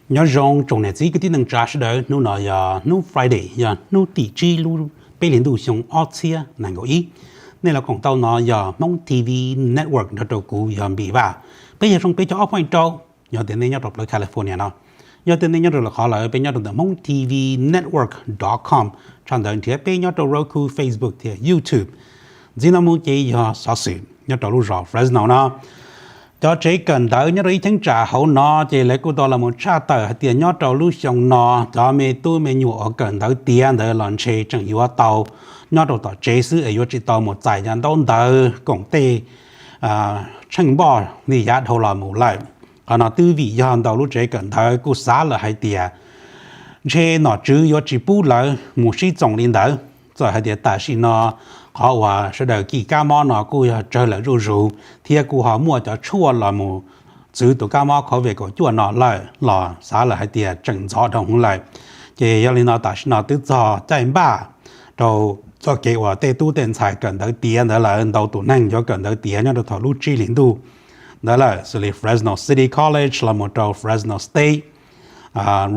Nyob zoo tsoom niam txiv kwv tij neej tsa sawv daws, hnub no yog hnub Friday, yog hnub tim tsib lub peb hlis ntuj xyoo ob txhiab nees nkaum ib. Nej los koom tau no yog Hmoob T V Network nrog rau kuv yog Npis Vaj. Peb yog zoo peb caug ob point rau, yog tias nej nyob rau plawv California no. Yog tias nej nyob rau lwm qhov lawm, peb nyob rau ntawm Hmoob T V Network dot com, tshaj ntawd nrhiav peb nyob rau Roku, Facebook thiab YouTube. Ntxiv no mus ces yog xov xwm nyob rau lub zos Fresno no. Cov tsev kawm ntawv nyob rau ib cheeb tsam hauv no ces lawv kuj tau los mus tshaj tawm hais tias nyob rau lub xyoo no cov me tub me nyuam uas kawm ntawv tiav ntawd los ntshe tseem yuav tau nyob rau tom tsev xwb es yuav tsis tau mus txais cov ntaub ntawv koom tej tsheej npoj li yav dhau los mus lawm. Qhov no twb vim yog ntau lub tsev kawm ntawv kuj xav lawm hais tias ntshe nom tswv yuav tsis pub lawv mus sib txoos li ntawd. Txawm hais tias tam sim no qhov uas sawv daws kis kab mob no kuj yog tsawg lawm zuj zus thiab kuj ho muaj cov tshuaj los mus txwv tus kab mob COVID kaum cuaj no lawm los xav lawm hais tias tseem ntxov dhau hwv lawm. Ces yog li no tam sim no twb txog caij npaj rau txoj kev uas tej tub tej ntxhais kawm ntawv tiav ntawd lawm, ntau tus neeg yuav kawm ntawv tiav nyob rau thaum lub tsib hlis ntuj ntawd lawm, xws li Fresno City College los mus rau Fresno State,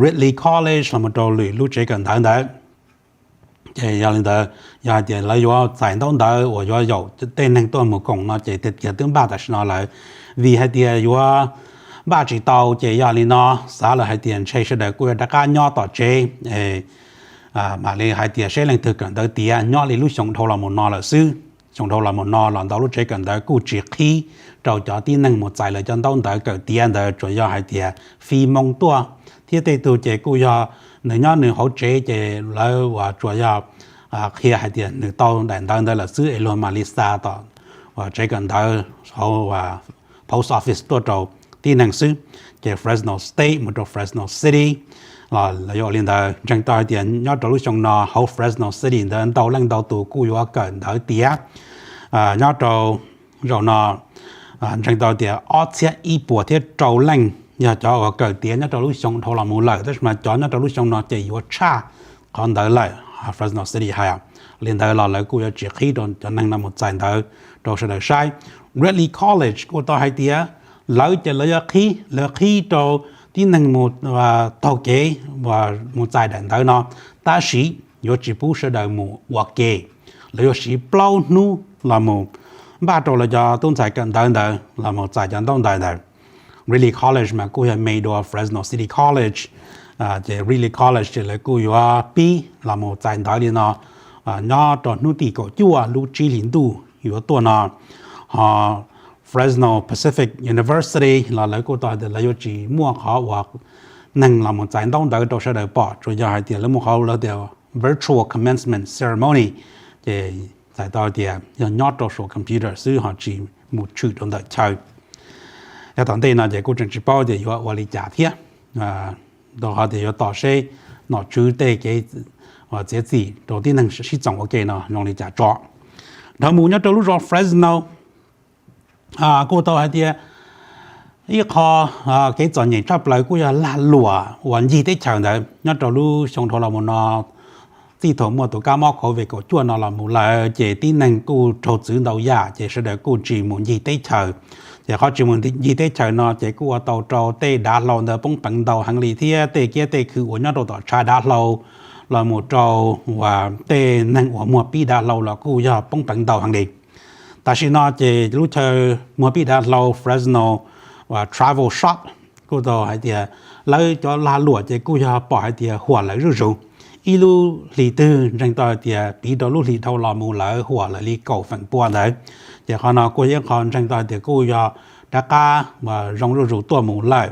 Ridley College los mus rau lwm lub tsev kawm ntawv ntawd. Ces yog li ntawd, yog hais tias lawv yuav txais ntaub ntawv uas yuav yaum tej neeg tuaj mus koom no ces tiag tiag twb npaj tam sim no lawm. Vim hais tias yuav npaj tsis tau ces yog li no xav lawm hais tias ntshe sawv daws kuj yuav rov qab nyob tom tsev es mam li hais tias seb leej twg kawm ntawv tiav nyob li lub xyoo dhau los mus no lawm xwb. Xyoo dhau los mus no los ntau lub tsev kawm ntawv kuj tsis qhib rau cov tib neeg mus txais lawv cov ntaub ntawv kawm tiav ntawd, tsuas yog hais tias fij moo tuaj, thiab tej tug ces kuj yog nws nyob nws hauv tsev ces lawv uas tsuas yog qhia hais tias nws tau daim ntawv ntawd lawm xwb es luag mam li xa tom uas tsev kawm ntawv hauv post office tuaj rau tib neeg xwb. Ces Fresno State mus rau Fresno City los lawv yuav ua li ntawd. Ntseeg tau hais tias nyob rau lub xyoo no hauv Fresno City ntawd ntau leej ntau tus kuj yuav kawm ntawv tiav. Nyob rau zaum no ntseeg tau tias ob txhiab ib puas thiab rau leej yog cov uas kawm tiav nyob rau lub xyoo dhau los mus lawm, tab sis mas cov nyob rau lub xyoo no ces yuav tshaj qhov ntawd lawm, Fresno City hais. Li ntawd los lawv kuj yuav tsis qhib rau cov neeg no mus txais ntawv rau sawv daws saib. Ridley College kuj tau hais tias lawv ces lawv yuav qhib, lawv qhib rau tib neeg mus taug kev mus txais daim ntawv no, tab sis yuav tsis pub sawv daws mus ua ke. Lawv yuav siv plaub hnub los mus npaj rau lawv cov tub ntxhais kawm ntawv ntawd los mus txais cov ntaub ntawv ntawd. Ridley College mas kuj yog me dua Fresno City College, ces Ridley College ces lawv kuj yuav pib los mus txais ntawv li no nyob rau hnub tim kaum cuaj lub tsib hlis ntuj yuav tuaj no. Ho Fresno Pacific University los lawv kuj tau hais tias lawv yuav tsis muaj qhov uas neeg los mus txais ntaub ntawv rau sawv daws pom, tsuas yog hais tias lawv muaj qhov lawv tias virtual commencement ceremony, ces txhais tau tias yog nyob rau saum computer xwb ho tsis mus tshwm rau ntawm chaw. Yog tom ntej no ces kuj tseem tsis paub tias yuav ua li cas thiab, rau qhov tias yuav tos seb nom tswv tej kev txiav txim rau tib neeg sib txoos ua ke no zoo li cas tso. Dhau mus nyob rau lub zos Fresno kuj tau hais tias ib qho kev txom nyem tshaj plaws kuj yog lag luam uas ncig teb chaws ntawd. Nyob rau lub xyoo dhau los mus no, txij thaum muaj tus kab mob COVID kaum cuaj no los mus lawm ces tib neeg kuj raug txwv ntau yam ces sawv daws kuj tsis mus ncig teb chaws. Ces qhov tsis mus ncig teb chaws no ces kuj ua tau rau tej dav hlau ntawd poob peev ntau heev li thiab tej kiab tej khw uas nyob rau tom tshav dav hlau los mus rau uas tej neeg uas muag pib dav hlau los kuj yog poob peev ntau heev li. Tam sim no ces lub chaw muag pib dav hlau Fresno uas Travel Shop kuj tau hais tias lawv cov lag luam ces kuj yog pom hais tias huam lawm zuj zus. Ib lub hlis twg ntseeg tau hais tias piv rau lub hlis dhau los mus lawv huam lawm li kaum feem pua ntawd. Ces qhov no kuj yog ib qho ntseeg tau hais tias kuj yog rov qab uas zoo zuj zus tuaj mus lawm.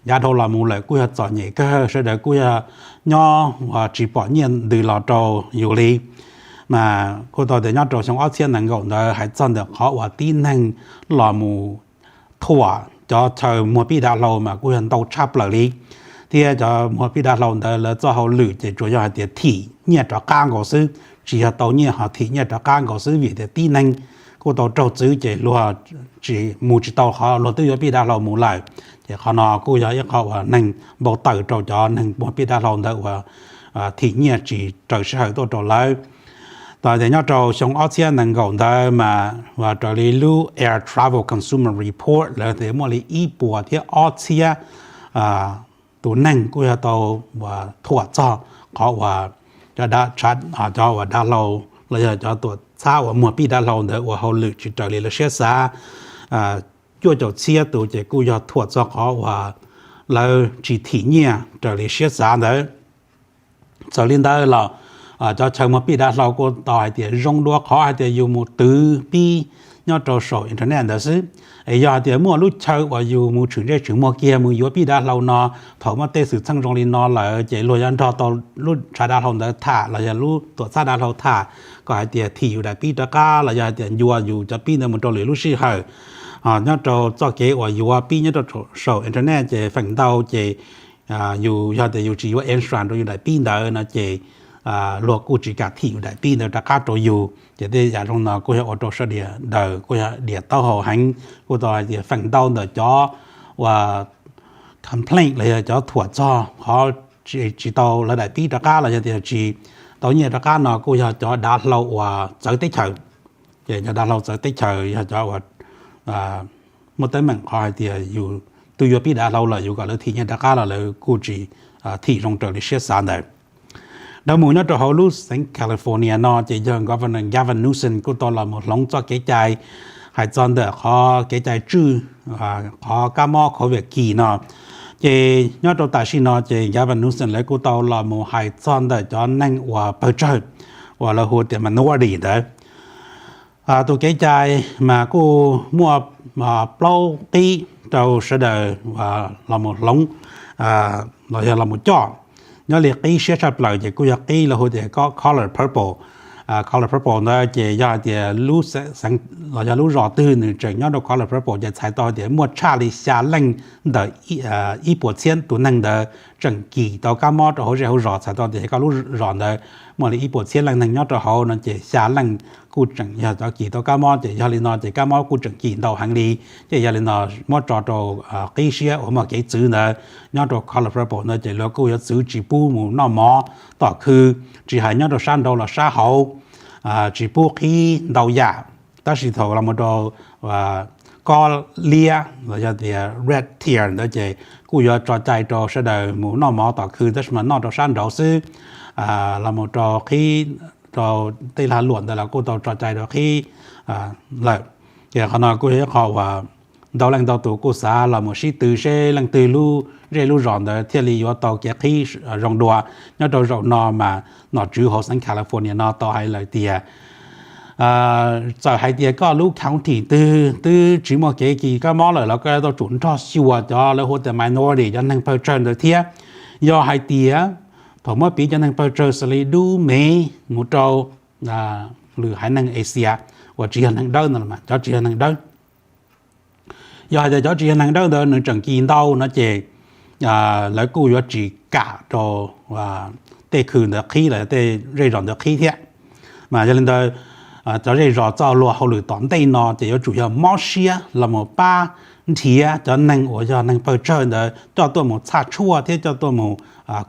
Yav dhau los mus lawm kuj yog txom nyem kawg, sawv daws kuj yog nyob uas tsis pom nyiaj ntws los rau yus li. Mas kuj tau tias nyob rau xyoo ob txhiab nees nkaum ntawd hais txog ntawm qhov uas tib neeg los mus thuam cov chaw muag pib dav hlau mas kuj yog ntau tshaj plaws li, thiab cov muag pib dav hlau ntawd lawv txoj hauj lwm ces tsuas yog hais tias thim nyiaj rov qab nkaus xwb, tsis yog tau nyiaj ho thim nyiaj rov qab nkaus xwb vim tias tib neeg kuj tau raug txwv ces luag tsis mus tsis tau qhov luag twb yuav pib dav hlau mus lawm. Ces qhov no kuj yog ib qho uas neeg npau taws rau cov neeg muag pib dav hlau ntawd uas thim nyiaj tsis raws sij hawm tuaj rau lawv. Tau tias nyob rau xyoo ob txhiab nees nkaum ntawd mas raws li lub Air Travel Consumer Report lawv tias muaj li ib puas thiab ob txhiab tus neeg kuj yog tau uas thuam txog qhov uas cov dav, cov uas dav hlau los yog cov tuam txhab uas muag pib dav hlau ntawd ua hauj lwm tsis raws li lawv siab xav cuaj caum txhiab tus, ces kuj yog thuam txog qhov uas lawv tsis thim nyiaj raws li siab xav ntawd. Txawm li ntawd los cov chaw muag pib dav hlau kuj tau hais tias zoo dua qhov hais tias yus mus twv pib nyob rau saum internet ntawd xwb. Es yog hais tias muaj lub chaw uas yus mus tshwm ntsej tshwm muag kiag mus yuav pib dav hlau no, thaum muaj tej xwm txheej zoo li no lawm ces luag yuav nrog tau lub tshav dav hlau ntawd tham los yog lub tuam txhab dav hlau tham kom hais tias thim yus daim pib rov qab los yog hais tias ncua yus cov pib ntawd mus rau lwm lub sij hawm. Nyob rau txoj kev uas yuav pib nyob rau saum internet ces feem ntau ces yus yog tias yus tsis yuav insurance rau yus daim pib ntawd no ces luag kuj tsis kam thim yus daim pib ntawd rov qab rau yus. Ces tej yam zoo no kuj yog ua rau sawv daws kuj yog diam taub hau heev, kuj tau hais tias feem ntau ntawm cov uas complaint los yog cov thuam txog qhov tsis tau lawv daim pib rov qab los yog tias tsis tau nyiaj rov qab no kuj yog cov dav hlau uas txawv teb chaws. Ces cov dav hlau txawv teb chaws yog cov uas muaj teeb meem qhov hais tias yus twb yuav pib dav hlau lawm yus kom lawv thim nyiaj rov qab los lawv kuj tsis thim zoo raws li siab xav ntawd. Dhau mus nyob rau hauv lub xeev California no ces yog Governor Gavin Newsom kuj tau los mus hloov txoj kev cai hais txog ntawm qhov kev cai tswj qhov kab mob covid kis no. Ces nyob rau tam sim no ces Gavin Newsom lawv kuj tau los mus hais txog ntawm cov neeg uas pawg tsawg uas lawv hu tias minority ntawd. Tus kev cai mas kuj muaj plaub qib rau sawv daws los mus hloov los yog los mus coj. Nyob li qib siab tshaj plaws ces kuj yog qib lawv hu tias Color Purple. Color Purple ntawd ces yog hais tias los yog lub zos twg nws tseem nyob rau Color Purple ces txhais tau hais tias muaj tshaj li xya leej ntawm ib puas txhiab tus neeg ntawd tseem kis tau kab mob rau hauv zej hauv zos, txhais tau tias koj lub zos ntawd muaj li ib puas txhiab leej neeg nyob rau hauv no ces xya leej kuj tseem yog cov kis tau kab mob. Ces yog li no ces kab mob kuj tseem kis ntau heev li. Ces yog li no muab tso rau qib siab uas muaj kev txwv ntawd nyob rau Color Purple ntawd ces luag kuj yuav txwv tsis pub mus noj mov tom khw, tsis hais nyob rau sab nraud los sab hauv, tsis pub qhib ntau yam. Tab sis thaum los mus rau kob liab los yog tias red tier ntawd ces kuj yuav tso cai rau sawv daws mus noj mov tom khw tab sis mas noj rau sab nraud xwb. Los mus rau qhib, rau tej lag luam ntawd los kuj tau tso cai rau qhib lawm. Ces qhov no kuj yog ib qho uas ntau leej ntau tus kuj xav los mus sib tw seb leej twg lub zej lub zos ntawd thiaj li yuav tau kev qhib zoo dua. Nyob rau zaum no mas nom tswv hauv xeev California no tau hais lawm tias txawm hais tias koj lub county twg twb tsis muaj kev kis kab mob lawm los koj yuav tau tsum nrog xyuas cov lawv hu tias minority, cov neeg pawg tsawg ntawd thiab. Yog hais tias thaum muab piv cov neeg pawg tsawg xws li dub mev mus rau lwm haiv neeg Asia uas tsis yog neeg dawb no, cov tsis yog neeg dawb, yog hais tias cov tsis yog neeg dawb ntawd nws tseem kis ntau no ces lawv kuj yuav tsis kam rau tej khw ntawd qhib los tej zej zos ntawd qhib thiab. Mas yog li ntawd, cov zej zos txoj luag hauj lwm tom ntej no ces yuav tsum yog mob siab los mus pab nrhiav cov neeg uas yog neeg pawg tsawg ntawd coj tuaj mus txhaj tshuaj thiab coj tuaj mus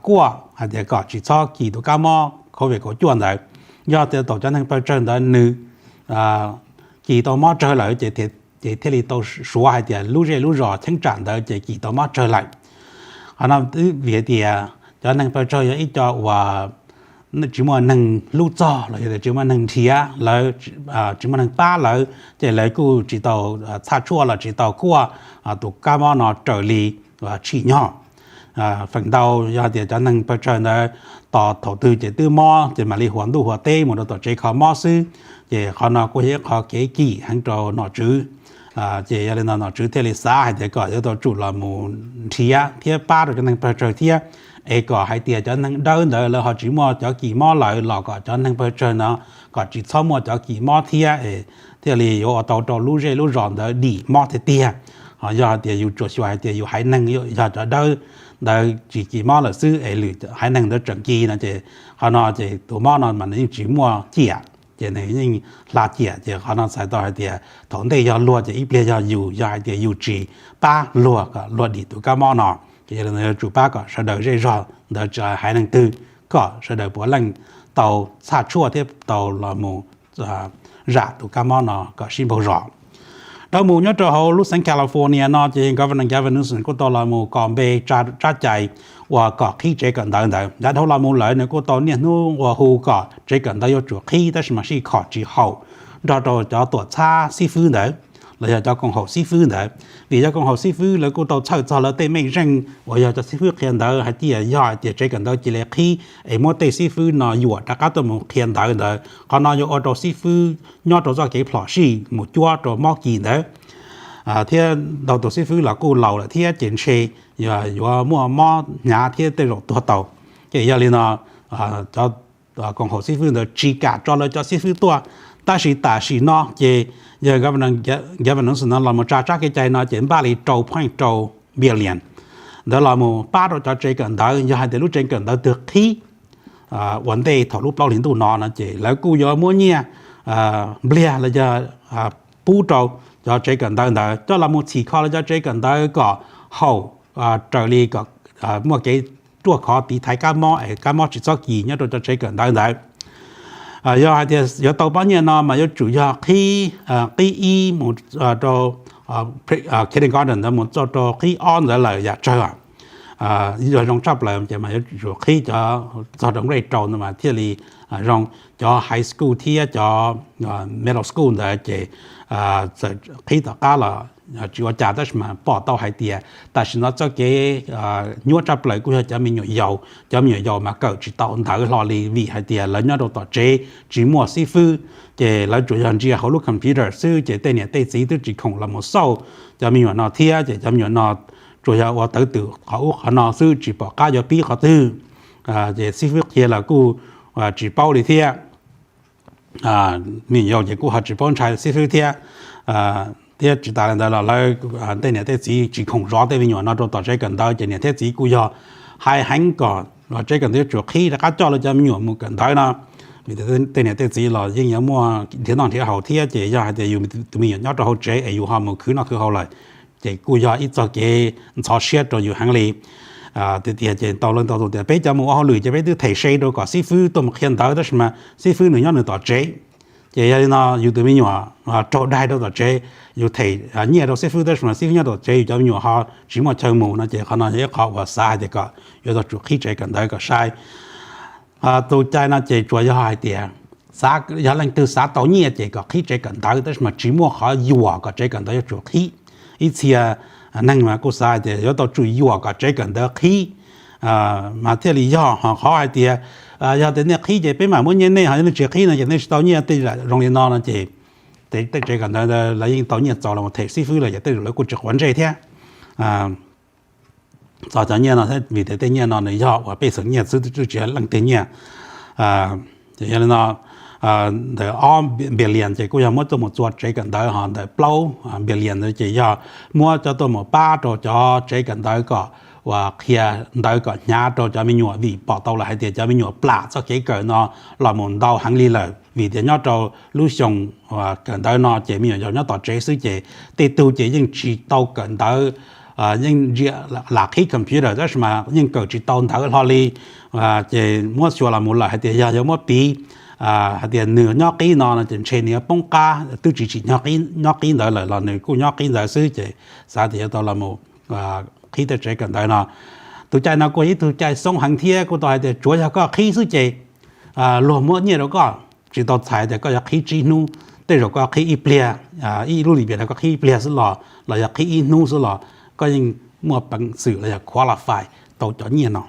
kuaj hais tias kom tsis txhob kis tus kab mob covid kaum cuaj ntawd. Yog tias thaum cov neeg pawg tsawg ntawd nws kis tau mob tsawg lawm ces ces thiaj li tau suav hais tias lub zej lub zos cheeb tsam ntawd ces kis tau mob tsawg lawm. Qhov no twb vim hais tias cov neeg pawg tsawg yog ib co uas tsis muaj neeg hlub txog los yog tias tsis muaj neeg nrhiav lawv, tsis muaj neeg pab lawv ces lawv kuj tsis tau txhaj tshuaj los tsis tau kuaj tus kab mob no raws li tsim nyog. Feem ntau yog hais tias cov neeg pawg tsawg ntawd tos thaum twg ces twb mob ces mam li huas ntuj huas teb mus rau tom tsev kho mob xwb. Ces qhov no kuj yog ib qho kev kim heev rau nom tswv. Ces yog li no nom tswv thiaj li xav hais tias kom yuav tau tsum los mus nrhiav thiab pab rau cov neeg pawg tsawg thiab, es kom hais tias cov neeg dawb ntawd lawv ho tsis muaj cov kis mob lawm los kom cov neeg pawg tsawg no kom tsis txhob muaj cov kis mob thiab es thiaj li yuav ua tau rau lub zej lub zos ntawd dim mob tiag tiag. Ho yog hais tias yus tsuas xyuas hais tias yus haiv neeg yog cov dawb ntawd tsis kis mob lawm xwb es lwm haiv neeg ntawd tseem kis no ces qhov no ces tus mob no mas nws yeej tsis muaj ciam, ces nws yeej hla ciam. Ces qhov no txhais tau hais tias thaum ntej yog luag ces ib pliag yog yus, yog hais tias yus tsis pab luag kom luag dim tus kab mob no. Ces yog li no yuav tsum pab kom sawv daws zej zog ntawd tsis hais haiv neeg twg kom sawv daws puav leej tau txhaj tshuaj thiab tau los mus zam tus kab mob no kom sib npaug zos. Dhau mus nyob rau hauv lub xeev California no ces Governor Gavin Newsom kuj tau los mus kom npe tsab cai uas kom qhib tsev kawm ntawv ntawd. Yav dhau los mus lawm nws kuj tau niaj hnub uas hu kom tsev kawm ntawv yuav tsum qhib tab sis mas sij khom tsis haum nrog rau cov tuam txhab xib fwb ntawd los yog cov koom haum xib fwb ntawd, vim cov koom haum xib fwb lawv kuj tau txhawj txog lawv tej mej zeej uas yog cov xib fwb qhia ntawv hais tias yog hais tias tsev kawm ntawv cia li qhib es muab tej xib fwb no yuam rov qab tuaj mus qhia ntawv ntawd, qhov no yuav ua rau xib fwb nyob rau txoj kev phom sij mus cuab rau mob kis ntawd, thiab ntau tus xib fwb los kuj laus lawm thiab ces ntshe yuav muaj mob hnyav thiab tej zaum tuag tau. Ces yog li no cov koom haum xib fwb ntawd tsis kam tso lawv cov xib fwb tuaj. Tab sis tam sim no ces yog Governor Newsom no los mus tsa tsab kev cai no ces npaj li rau point rau billion ntawd los mus pab rau cov tsev kawm ntawv. Yog hais tias lub tsev kawm ntawv twg qhib ua ntej thaum lub plaub hlis ntuj no no ces lawv kuj yuav muab nyiaj npliag los yog pub rau cov tsev kawm ntawv ntawd coj los mus txhim kho lawv cov tsev kawm ntawv kom haum raws li kom muaj kev ruaj khov tiv thaiv kab mob es kab mob tsis txhob kis nyob rau cov tsev kawm ntawv ntawd. Yog hais tias yuav tau pab nyiaj no mas yuav tsum yog qhib, qib ib mus rau kindergarten ntawd mus txog rau qib ob ntawd lawm yam tsawg. Yog zoo tshaj plaws ces mas yuav tsum qhib cov txog rau grade rau ntawd mas thiaj li zoo. Cov high school thiab cov middle school ntawd ces txawm qhib tom qab los tsis ua cas tab sis mas pom tau hais tias tam sim no txoj kev nyuaj tshaj plaws kuj yog cov me nyuam yaus. Cov me nyuam yaus mas kawm tsis tau ntawv hlo li vim hais tias lawv nyob rau tom tsev tsis muaj xib fwb, ces lawv tsuas yog ntsia hauv lub computer xwb ces tej niam tej txiv twb tsis khoom los mus xauj cov me nyuam no thiab ces cov me nyuam no tsuas yog ua tawv twm qhov ub qhov no xwb tsis pom qab yuav pib qhov twg. Ces xib fwb qhia los kuj tsis paub li thiab. Me nyuam yaus ces kuj ho tsis paub ntshai xib fwb thiab. Thiab tsis tas li ntawd los lawv tej niam tej txiv tsis khoom zov tej me nyuam no rau tom tsev kawm ntawv ces niam thiab txiv kuj yog hais heev kom tsev kawm ntawv yuav tsum qhib rov qab coj lawv cov me nyuam mus kawm ntawv no. Vim tej niam tej txiv los yeej yuav muaj nrhiav noj nrhiav haus thiab ces yog hais tias yus tus me nyuam nyob rau hauv tsev es yus ho mus khwv noj khwv haus lawm ces kuj yog ib txoj kev ntxhov siab rau yus heev li. Tiag tiag ces ntau leej ntau tus tias peb cov mus ua hauj lwm ces peb twb them se rau kom xib fwb tuaj mus qhia ntawv tab sis mas xib fwb nws nyob nws tom tsev. Ces yog li no yus tus me nyuam raug dai rau tom tsev, yus them nyiaj rau xib fwb tab sis mas xib fwb nyob tom tsev yus cov me nyuam ho tsis muaj chaw mus no ces qhov no yog ib qho uas xav hais tias kom yuav tau tsum qhib tsev kawm ntawv kom sai. Tus cai no ces tsuas yog hais tias yog leej twg xav tau nyiaj ces kom qhib tsev kawm ntawv tab sis mas tsis muaj qhov yuam kom tsev kawm ntawv yuav tsum qhib. Ib txhia neeg mas kuj xav hais tias yuav tau tsum yuam kom tsev kawm ntawv qhib mas thiaj li yog. Ho qhov hais tias yog tias nej qhib ces peb mam muab nyiaj nej, ho yog nej tsis qhib no ces nej tsis tau nyiaj, tej zaum zoo li no no ces tej tsev kawm ntawv ntawd lawv yeej tau nyiaj txaus los them xib fwb lawm ces tej zaum lawv kuj tsis quav ntsej thiab txog cov nyiaj no thiab vim tias tej nyiaj no nws yog uas pej xeem nyiaj xwb, twb tsis yog leej twg nyiaj. Ces yog li no ntawm ob billion ces kuj yog muab tuaj mus txua tsev kawm ntawv, ho ntawm plaub billion ntawd ces yog muab coj tuaj mus pab rau cov tsev kawm ntawv kom uas qhia ntawv kom hnyav rau cov me nyuam vim pom tau lawm hais tias cov me nyuam plam txoj kev kawm no los mus ntau heev li lawm vim tias nyob rau lub xyoo kawm ntawv no ces me nyuam yaus nyob tom tsev xwb ces tej tug ces yeej tsis tau kawm ntawv, yeej ntsia lam qhib computer tab sis mas yeej kawm tsis tau ntawv hlo li. Ces muab xyuas los mus lawm hais tias yog yuav muab piv hais tias nws nyob qib no no ces ntshe nws yuav poob qab, twb tsis tsim nyog nyob qib ntawd lawm los nws kuj nyob qib ntawd xwb ces xav tias yuav tau los mus qhib tej tsev kawm ntawv no. Tus cai no kuj yog ib tug cai xoob heev thiab kuj tau hais tias tsuav yog koj qhib xwb ces luag muab nyiaj rau koj, tsis tau txhais tias koj yuav qhib tsib hnub, tej zaum koj qhib ib pliag, ib lub lim piam no koj qhib ib pliag xwb los los yog qhib ib hnub xwb los koj yeej muaj peev xwm los yog qualify tau cov nyiaj no.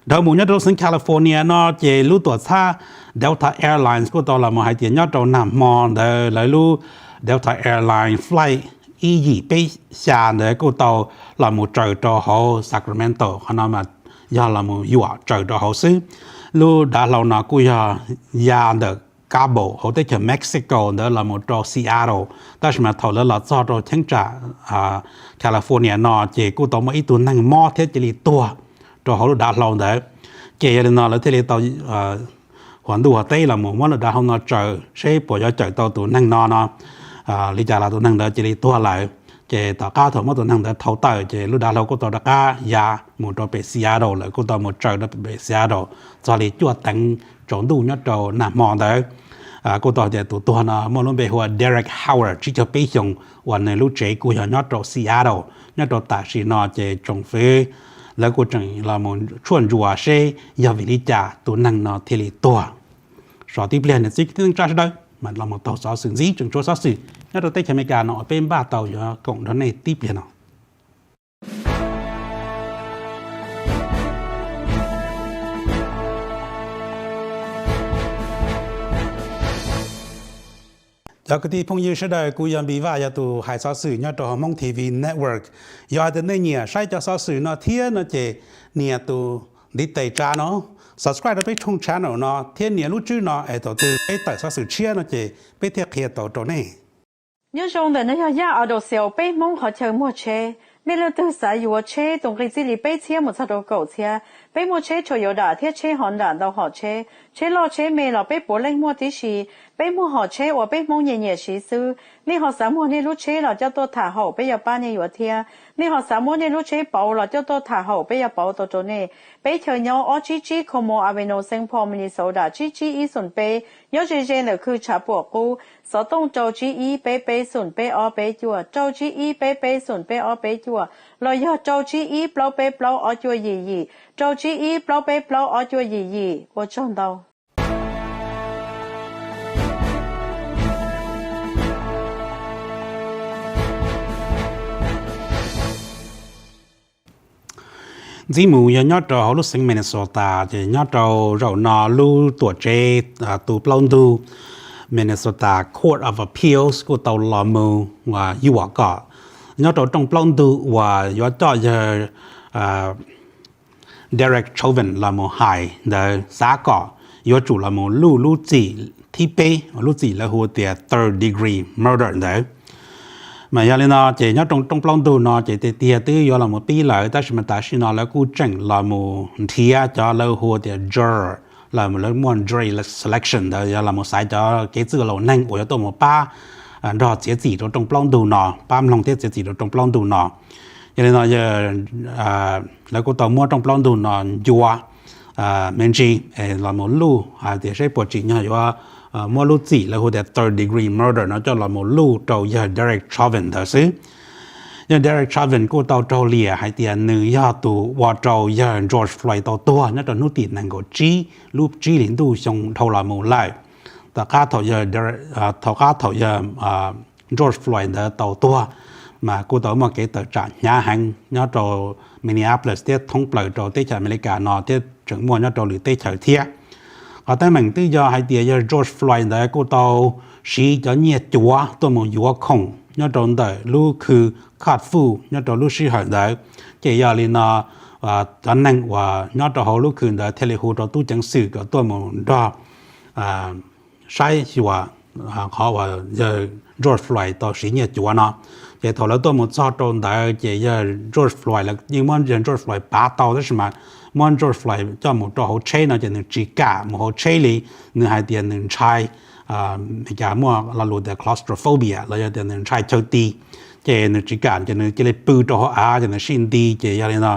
Dhau mus nyob rau xeev California no ces lub tuam txhab Delta Airlines kuj tau los mus hais tias nyob rau nag hmo ntawd lawv lub Delta Airlines flight ib yim peb xya ntawd kuj tau los mus tsaws rau hauv Sacramento, qhov no mas yog los mus yuam tsaws rau hauv xwb. Lub dav hlau no kuj yog ya ntawm Cabo hauv teb chaws Mexico ntawd los mus rau Seattle, tab sis mas thaum lawv los txog rau cheeb tsam California no ces kuj tau muaj ib tug neeg mob thiab cia li tuag rau hauv lub dav hlau ntawd. Ces yog li no lawv thiaj li tau hua ntuj hua teb los mus muab lub dav hlau no tsaws seb puas yuav cawm tau tus neeg no no. Li cas los tus neeg ntawd cia li tuag lawm. Ces tom qab thaum muab tus neeg ntawd thau tawm ces lub dav hlau kuj tau rov qab ya mus rau pem Seattle lawm, kuj tau mus tsaws rau pem Seattle txog li cuaj teev tsaus ntuj nyob rau nag hmo ntawd. Kuj tau hais tias tus tuag no muaj lub npe hu ua Derek Howard, tsib caug peb xyoos, uas nws lub tsev kuj yog nyob rau Seattle. Nyob rau tam sim no ces tsoom fwv lawv kuj tseem los mus tshuaj ntsuas seb yog vim li cas tus neeg no thiaj li tuag. Sov tib pliag niam txiv kwv tij neej tsa sawv daws mas los mus taug xov xwm ntxiv, tseem tshuav xov xwm nyob rau teb chaws Amelikas no uas peb npaj tau yuav koom nrog nej tib pliag no. Cov kwv tij phooj ywg sawv daws, kuv yog Npis Vaj, yog tus hais xov xwm nyob rau hauv Hmoob T V Network. Yog hais tias nej nyiam saib cov xov xwm no thiab no ces nias tus ntiv tes tsa no, subscribe rau peb tshooj channel no thiab nias lub tswb no es thaum twg peb tawm xov xwm tshiab no ces peb thiaj qhia tau rau nej. Nyob zoo, ntawm no yog Yaj Audio Sales, peb Hmoob qhov chaw muag tsheb. Nej leej twg xav yuav tsheb tus nqi txij li peb txhiab mus txog rau kaum txhiab. Peb muaj tsheb Toyota thiab tsheb Honda ntau hom tsheb, tsheb loj tsheb me los peb puav leej muaj tib si. Peb muag hom tsheb uas peb Hmoob nyiam nyiam siv xwb. Nej ho xav muag nej lub tsheb los coj tuaj tham haum, peb yuav pab nej yuav thiab. Nej ho xav muab nej lub tsheb pauv los coj tuaj tham haum, peb yuav pauv tau rau nej. Peb chaw nyob ob tsib tsib Como Avenue, Saint Paul, Minnesota tsib tsib ib xoom peb, nyob ze ze ntawm khw tshav puam qub. Xov tooj rau tsib ib peb peb xoom peb ob peb cuaj, rau tsib ib peb peb xoom peb ob peb cuaj, los yog rau tsib ib plaub peb plaub ob cuaj yim yim, rau tsib ib plaub peb plaub ob cuaj yim yim. Ua tsaug ntau. Ntxiv mus yog nyob rau hauv lub xeev Minnesota, ces nyob rau zaum no lub tuam tsev tu plaub ntug Minnesota Court of Appeals kuj tau los mus yuam kom nyob rau rooj plaub ntug uas yuav coj yawg Derek Chauvin los mus hais ntawd xav kom yuav tsum los mus luj lub txim thib peb, lub txim lawv hu tias third degree murder ntawd. Mas yog li no ces nyob rau rooj plaub ntug no ces tiag tiag twb yuav los mus pib lawm, tab sis mas tam sim no lawv kuj tseem los mus nrhiav cov lawv hu tias juror, los lawv muaj jury selection ntawd, yog los mus xaiv cov kev txwj laus neeg uas yuav tuaj mus pab nrog txiav txim rau rooj plaub ntug no, pab mloog thiab txiav txim rau rooj plaub ntug no. Yog li no lawv kuj tau muab rooj plaub ntug no ncua me ntsis los mus luj hais tias seb puas tsim nyog yuav muab lub txim lawv hu tias third degree murder no coj los mus luj rau yawg Derek Chauvin ntawd xwb. Yawg Derek Chauvin kuj tau raug liam hais tias nws yog tus ua rau yawg George Floyd tau tuag nyob rau hnub tim nees nkaum tsib lub tsib hlis ntuj xyoo dhau los mus lawm. Tom qab thaum yawg, tom qab thaum yawg George Floyd ntawd tau tuag, mas kuj tau muaj kev tawm tsam hnyav heev nyob rau Minneapolis thiab thoob plaws rau teb chaws Amelikas no thiab tseem muaj nyob rau lwm teb chaws thiab. Qhov teeb meem twb yog hais tias yawg George Floyd ntawd kuj tau siv cov nyiaj cuav tuaj mus yuav khoom nyob rau ntawm lub khw Cobb Food nyob rau lub sij hawm ntawd. Ces yog li no cov neeg uas nyob rau hauv lub khw ntawd thiaj li hu rau tub ceev xwm kom tuaj mus nrog saib xyuas qhov uas yawg George Floyd tau siv nyiaj cuav no. Ces thaum lawv tuaj mus txog rau ntawd ces yawg George Floyd, lawv yeej muab yawg George Floyd pav tau tab sis mas muab George Floyd coj mus rau hauv tsheb no ces nws tsis kam mus hauv tsheb li. Nws hais tias nws ntshai, Meskas muaj lo lus tias claustrophobia los yog tias nws ntshai chaw ti, ces nws tsis kam ces nws cia li pw rau hauv av ces nws sib nti. Ces yog li no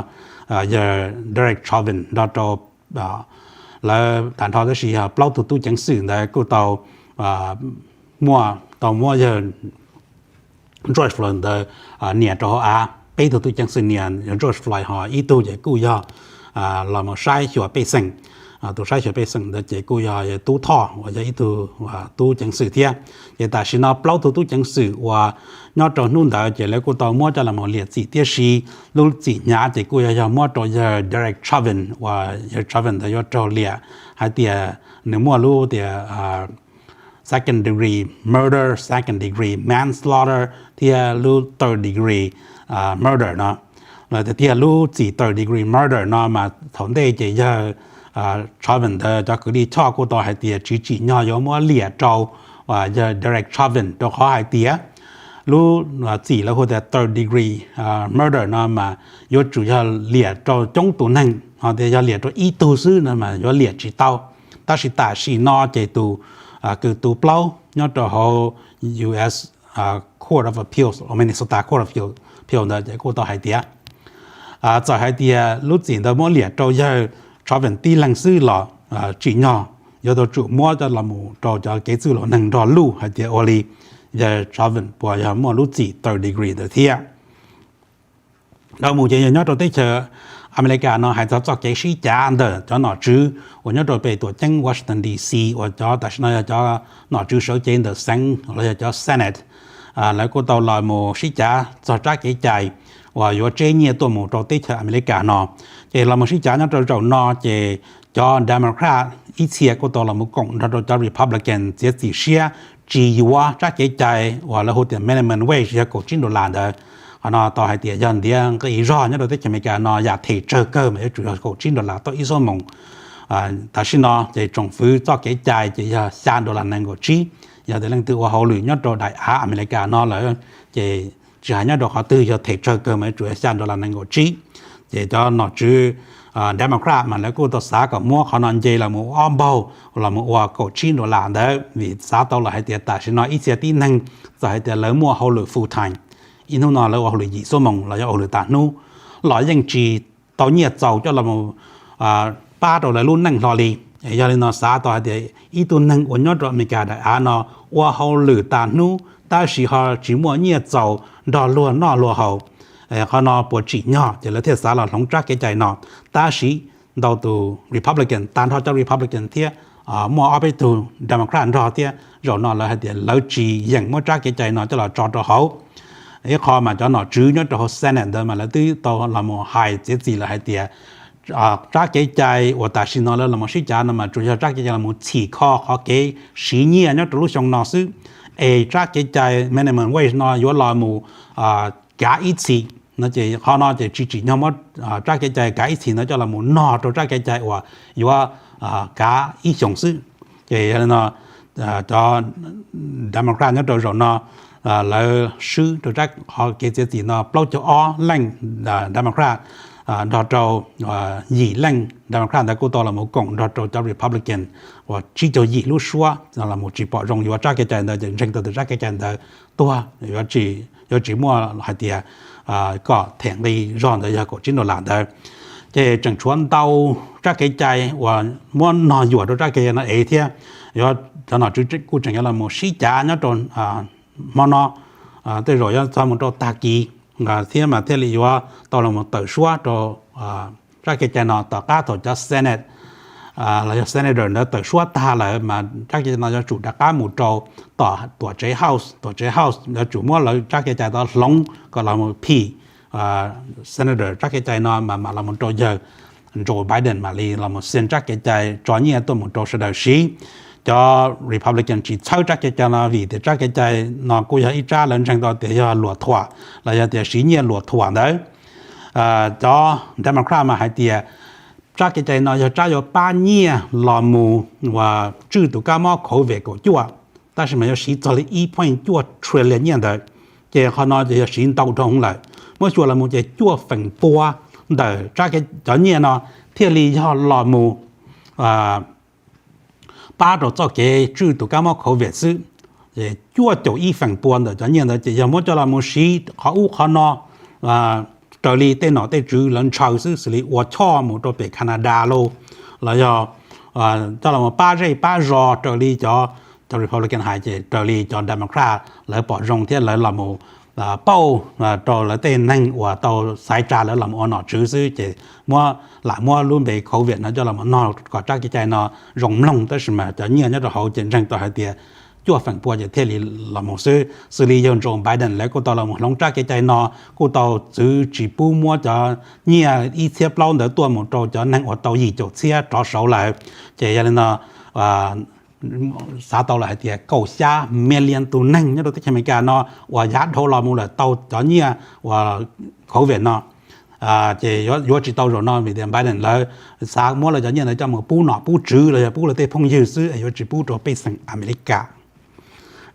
yawg Derek Chauvin nrog rau lawv tag nrho tab sis yog plaub tug tub ceev xwm ntawd kuj tau muaj, tau muab yawg George Floyd ntawd nias rau hauv av. Peb tug tub ceev xwm nias yawg George Floyd, ho ib tug ces kuj yog los mus saib xyuas pej xeem. Tus saib xyuas pej xeem ntawd ces kuj yog Tub Thoj uas yog ib tug tub ceev xwm thiab. Ces tam sim no plaub tug tub ceev xwm uas nyob rau hnub ntawd ces lawv kuj tau muab coj los mus liam txim tib si. Lub txim hnyav ces kuj yog, yog muab rau yawg Derek Chauvin uas yawg Chauvin ntawd yuav raug liam hais tias nws muaj lub tias second degree murder, second degree manslaughter thiab lub third degree murder no. Los tiag tiag lub txim third degree murder no mas thaum ntej ces yawg Chauvin ntawd cov kwv tij Choj kuj tau hais tias tsis tsim nyog yuav muab liam rau yawg Derek Chauvin rau qhov hais tias lub txim lawv hu tias third degree murder no mas yuav tsum yog liam rau coob tus neeg, ho tias yog liam rau ib tug xwb no mas yuav liam tsis tau. Tab sis tam sim no ces tus kws tu plaub nyob rau hauv U S Court of Appeals, Minnesota Court of Appeals ntawd ces kuj tau hais tias txawm hais tias lub txim ntawd muab liam rau yawg Chauvin tib leeg xwb los tsim nyog yuav tau tsum muab coj los mus rau cov kev txwj laus neeg nrog luj hais tias ua li yawg Chauvin puas yog muaj lub txim third degree ntawd thiab. Dhau mus ces yog nyob rau teb chaws Amelikas no hais txog txoj kev sib cav ntawm cov nom tswv uas nyob rau pem tuam ceeb Washington D C uas cov tam sim no yog cov nom tswv sawv cev ntawm xeev los yog cov Senate, lawv kuj tau los mus sib cav txog tsab kev cai uas yuav tseb nyiaj tuaj mus rau teb chaws Amelikas no. Ces los mus sib cav nyob rau zaum no ces cov Democrat ib txhia kuj tau los mus koom nrog rau cov Republican txiav txim siab tsis yuav tsab kev cai uas lawv hu tias minimum wage yog kaum tsib dollar ntawd. Qhov no tau hais tias yog ntiav nqi zog nyob rau teb chaws Amelikas no yam them tsawg kawg mas yuav tsum yog kaum tsib dollar tau ib xuab moos. Tam sim no ces tsoom fwv txoj kev cai ces yog xya dollar nees nkaum tsib. Yog tias leej twg ua hauj lwm nyob rau daim av Amelikas no lawm ces tsis hais nyob rau qhov twg yog them tsawg kawg mas yuav tsum yog xya dollar nees nkaum tsib. Ces cov nom tswv Democrat mas lawv kuj tau xav kom muab qhov no nce los mus ua ob npaug los mus ua kaum tsib dollar ntawd vim xav tau los hais tias tam sim no ib txhia tib neeg txawm hais tias lawv muaj hauj lwm full time, ib hnub no lawv ua hauj lwm yim xuab moos los yog ua hauj lwm tas hnub los yeej tsis tau nyiaj txaus coj los mus pab rau lawv lub neej hlo li. Yog li no xav tau hais tias ib tug neeg uas nyob rau Amelikas daim av no ua hauj lwm tas hnub tab sis ho tsis muaj nyiaj txaus nrog luag noj luag haus, qhov no puas tsim nyog, ces lawv thiaj xav los hloov tsab kev cai no. Tab sis ntau tus Republican, tag nrho cov Republican thiab muaj ob peb tug Democrat nrog thiab, zaum no lawv hais tias lawv tsis yeem muab tsab kev cai no coj los tso rau hauv. Ib qho mas cov nom tswv nyob rau hauv Senate ntawd mas lawv twb tau los mus hais txiav txim lawm hais tias tsab kev cai uas tam sim no lawv los mus sib cav no mas tsuas yog tsab kev cai los mus txhim kho qhov kev siv nyiaj nyob rau lub xyoo no xwb, es tsab kev cai minimum wage no yuav los mus kav ib txhis no ces qhov no ces tsis tsim nyog muab tsab kev cai kav ib txhis no coj los mus nog rau tsab kev cai uas yuav kav ib xyoos xwb. Ces yog li no cov Democrat nyob rau zaum no lawv swb rau qhov kev txiav txim no plaub caug ob leej Democrat nrog rau yim leej Democrat ntawd kuj tau los mus koom nrog rau cov Republican uas tsib caug yim lub suab los mus tsis pom zoo yuav tsab kev cai ntawd ces ntseeg tau tias tsab kev cai ntawd tuag, yuav tsis muaj hais tias kom them nqi zog ntawd yog kaum tsib dollar ntawd. Ces tseem tshuav ntau tsab kev cai uas muab nog yuam rau tsab kev cai no ev thiab. Yuav cov nom tswv kuj tseem yuav los mus sib cav nyob rau hmo no, tej zaum yuav txog mus rau tag kis thiab mas thiaj li yuav tau los mus tawm suab rau tsab kev cai no. Tom qab thaum cov Senate los yog Senator ntawd tawm suab tag lawm mas tsab kev cai no yuav tsum rov qab mus rau tom tuam tsev House, tuam tsev House yuav tsum muab lawv tsab kev cai tau hloov kom los mus phim Senator tsab kev cai no mas mam los mus rau yawg Joe Biden mam li los mus sign tsab kev cai tso nyiaj tuaj mus rau sawv daws siv. Cov Republican tsis txhawb tsab kev cai no vim tias tsab kev cai no kuj yog ib tsab lawv ntseeg tau tias yog luam thuam los yog tias siv nyiaj luam thuam ntawd. Cov Democrat mas hais tias tsab kev cai no yog tsab yuav pab nyiaj los mus uas tswj tus kab mob COVID kaum cuaj, tab sis mas yuav siv txog li ib point cuaj trillion nyiaj ntawd. Ces qhov no ces yog siv ntau dhau hwv lawm, muab xyuas los mus ces cuaj feem pua ntawm cov nyiaj no thiaj li yog los mus pab rau txoj kev tswj tus kab mob COVID xwb. Cuaj caum ib feem pua ntawm cov nyiaj ntawd ces yog muab coj los mus siv qhov ub qhov no raws li tej nom tej tswv lawv ntshaw xwb, xws li ua choj mus rau pem Canada los, los yog coj los mus pab zej pab zos raws li cov, cov Republican hais ces raws li cov Democrat lawv pom zoo thiab lawv los mus pauj rau lawv tej neeg uas tau xaiv tsa lawv los mus ua nom tswv xwb. Ces muab, lam muab lub npe COVID no coj los mus nog kom tsab kev cai no zoo mloog, tab sis mas cov nyiaj nyob rau hauv ces ntseeg tau hais tias cuaj feem pua ces thiaj li los mus xwb. Xws li yawg Joe Biden lawv kuj tau los mus hloov tsab kev cai no, kuj tau txwv tsis pub muab cov nyiaj ib txhiab plaub ntawd tuaj mus rau cov neeg uas tau yim caum txhiab rov saud lawm. Ces yog li no xav tau lawm hais tias kaum xya million tus neeg nyob rau teb chaws Amelikas no uas yav dhau los mus lawm tau cov nyiaj uas COVID no, ces yuav tsis tau zaum no vim tias Biden lawv xav muab lawv cov nyiaj ntawd coj mus pub nom pub tswv los yog pub lawv tej phooj ywg xwb es yuav tsis pub rau pej xeem Amelikas.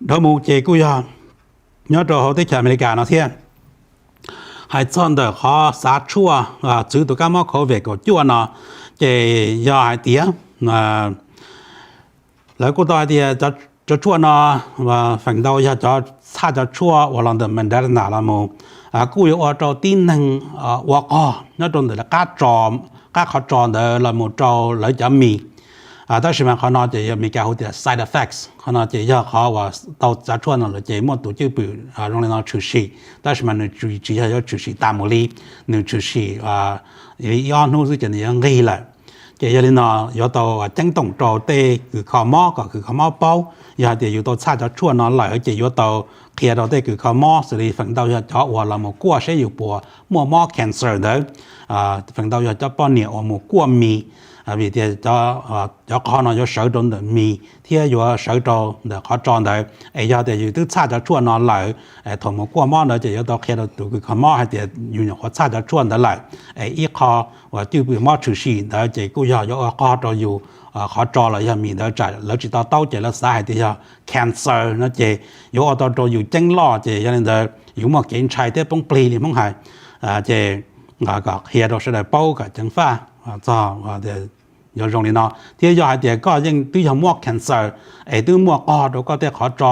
Dhau mus ces kuj yog nyob rau hauv teb chaws Amelikas no thiab. Hais txog ntawm qhov xav tshuaj txwv tus kab mob COVID kaum cuaj no, ces yog hais tias lawv kuj tau hais tias cov tshuaj no feem ntau yog cov txhaj cov tshuaj uas los ntawm Moderna los mus, kuj yuav ua rau tib neeg ua qog nyob rau ntawm qab qhov tso ntawd los mus rau lawv cov mis. Tab sis mas qhov no ces yog Meskas hu tias side effects, qhov no ces yog qhov uas tau tsav tshuaj no lawm ces muaj tus cwj pwm zoo li no tshwm sim, tab sis mas nws tsis yog yuav tshwm sim tas mus li, nws tshwm sim ib ob hnub xwb ces nws yuav nqig lawm. Ces yog li no yuav tau ceeb toom rau tej kws kho mob kom kws kho mob paub, yog hais tias yus tau txhaj cov tshuaj no lawm ces yuav tau qhia rau tej kws kho mob xws li feem ntau yog cov uas los mus kuaj seb yus puas muaj mob cancer ntawd, feem ntau yog cov poj niam uas mus kuaj mis, vim tias cov qhov no yuav sawv rau ntawm mis thiab yuav sawv rau ntawm qhov tso ntawd. Es yog tias yus twb txhaj cov tshuaj no lawm, thaum mus kuaj mob ntawd ces yuav tau qhia rau tus kws kho mob hais tias yus nyuam qhuav txhaj cov tshuaj ntawd lawm. Es ib qho uas cwj pwm mob tshwm sim ntawd ces kuj yog yuav ua qog rau yus qhov tso los yog mis ntawd tsam lawv tsis to taub ces lawv xav hais tias yog cancer no ces yuav ua tau rau yus ceeb loj ces yog li ntawd yus muaj kev ntshai thiab poob plig li Hmoob hais. Ces kom qhia rau sawv daws paub kom ceev faj txog yuav zoo li no thiab yog hais tias koj yeej twb yog muaj cancer es twb muaj qog rau koj tej qhov tso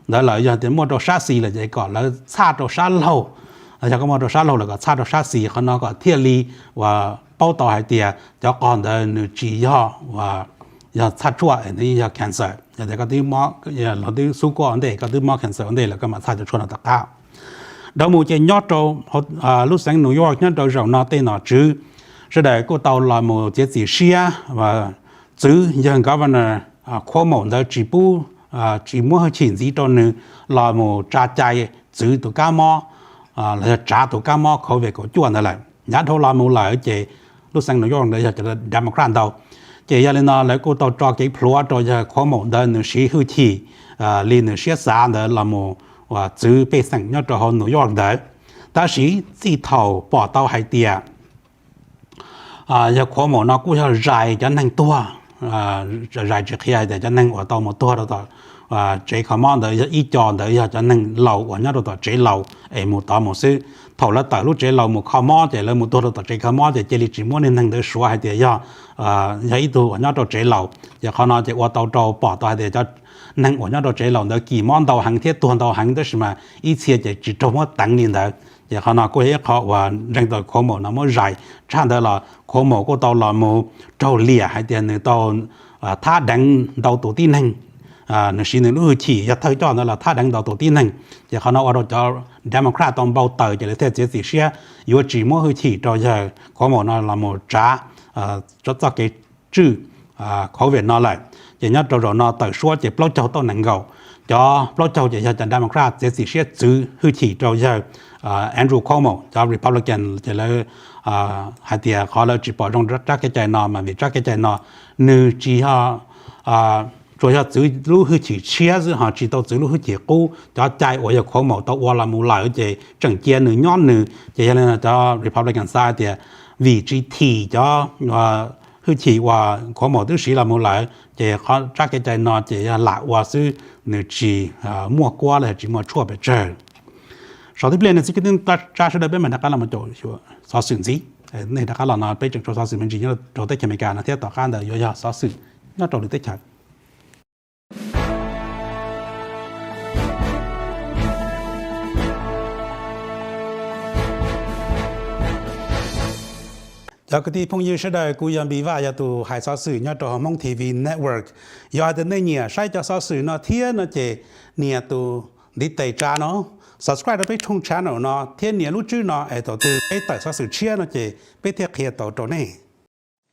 ntawd lawm, yog tias muaj rau sab xis lawm ces kom lawv txhaj rau sab laug. Yog koj muaj rau sab laug lawm kom txhaj rau sab xis, qhov no kom thiaj li uas paub tau hais tias cov qog ntawd nws tsis yog uas yog txhaj tshuaj, nws yog cancer. Yog tias koj twb mob, los twb xub kuaj ua ntej, koj twb mob cancer ua ntej lawm koj mam txhaj cov tshuaj no tom qab. Dhau mus ces nyob rau lub xeev New York nyob rau zaum no tej nom tswv sawv daws kuj tau los mus txiav txim siab txwv yawg Governor Cuomo ntawd tsis pub, tsis muab hwj chim ntxiv rau nws los mus tsa cai txwv tus kab mob los yog tsav tus kab mob COVID kaum cuaj ntawd lawm. Yav dhau los mus lawm ces lub xeev New York ntawd yog cov Democrat ntau, ces yog li no lawv kuj tau tso kev plhuav rau yawg Cuomo ntawd nws siv hwj chim li nws siab xav ntawd los mus uas txwv pej xeem nyob rau hauv New York ntawd. Tab sis txij thaum pom tau hais tias yawg Cuomo no kuj yog zais cov neeg tuag, zais tsis qhia hais tias cov neeg uas tau mus tuag rau tom tsev kho mob ntawd yog ib co ntawd yog cov neeg laus uas nyob rau tom tsev laus es mus tod mus xwb. Thaum lawv tawm lub tsev laus mus kho mob ces lawv mus tuag rau tom tsev kho mob ces cia li tsis muab niag neeg ntawd suav hais tias yog, yog ib tug uas nyob rau tsev laus. Ces qhov no ces ua tau rau pom tau hais tias cov neeg uas nyob rau tsev laus ntawd kis mob ntau heev thiab tuag ntau heev tab sis mas ib txhia ces tsis raug muab teev li ntawd. Ces qhov no kuj yog ib qho uas ntseeg tau Cuomo no muab zais. Tshaj ntawd los Cuomo kuj tau los mus raug liam hais tias nws tau thab deev ntau tus tib neeg, nws siv nws lub hwj chim yog thawj coj ntawd los thab deev ntau tus tib neeg. Ces qhov no ua rau cov Democrat tau npau taws ces lawv thiaj txiav txim siab yuav tsis muab hwj chim rau yawg Cuomo no los mus tsav txoj kev tswj COVID no lawm. Ces nyob rau zaum no tawm suab ces plaub caug tau nees nkaum, cov plaub caug ces yog cov Democrat txiav txim siab txwv hwj chim rau yawg Andrew Cuomo. Cov Republican ces lawv hais tias qhov lawv tsis pom zoo rab kev cai no mas vim rab kev cai no nws tsis yog, tsuas yog txwv lub hwj chim tshiab xwb ho tsis tau txwv lub hwj chim qub. Cov cai uas yawg Cuomo tau ua los mus lawm ces tseem cia nws nyob nws. Ces yog li no cov Republican xav hais tias vim tsis thim cov hwj chim uas Cuomo twb siv los mus lawm ces qhov rab kev cai no ces yog lam ua xwb, nws tsis muaj kuab los yog tsis muaj tshuaj pes tsawg. Saum tib pliag no txib kwv tij neej tsa sawv daws peb mam rov qab los caum xov xwm ntxiv. Nej rov qab los no peb tseem tso xov xwm me ntsis nyob rau teb chaws Amelikas no thiab tom qab ntawd yuav yog xov xwm nyob rau lwm teb chaws. Cov kwv tij phooj ywg sawv daws, kuv yog Npis Vaj, yog tus hais xov xwm nyob rau hauv Hmoob T V Network. Yog hais tias nej nyiam saib cov xov xwm no thiab no ces nias tus ntiv tes tsa no, subscribe rau peb tshooj channel no thiab nias lub tswb no es thaum twg peb tawm xov xwm tshiab no ces peb thiaj qhia tau rau nej.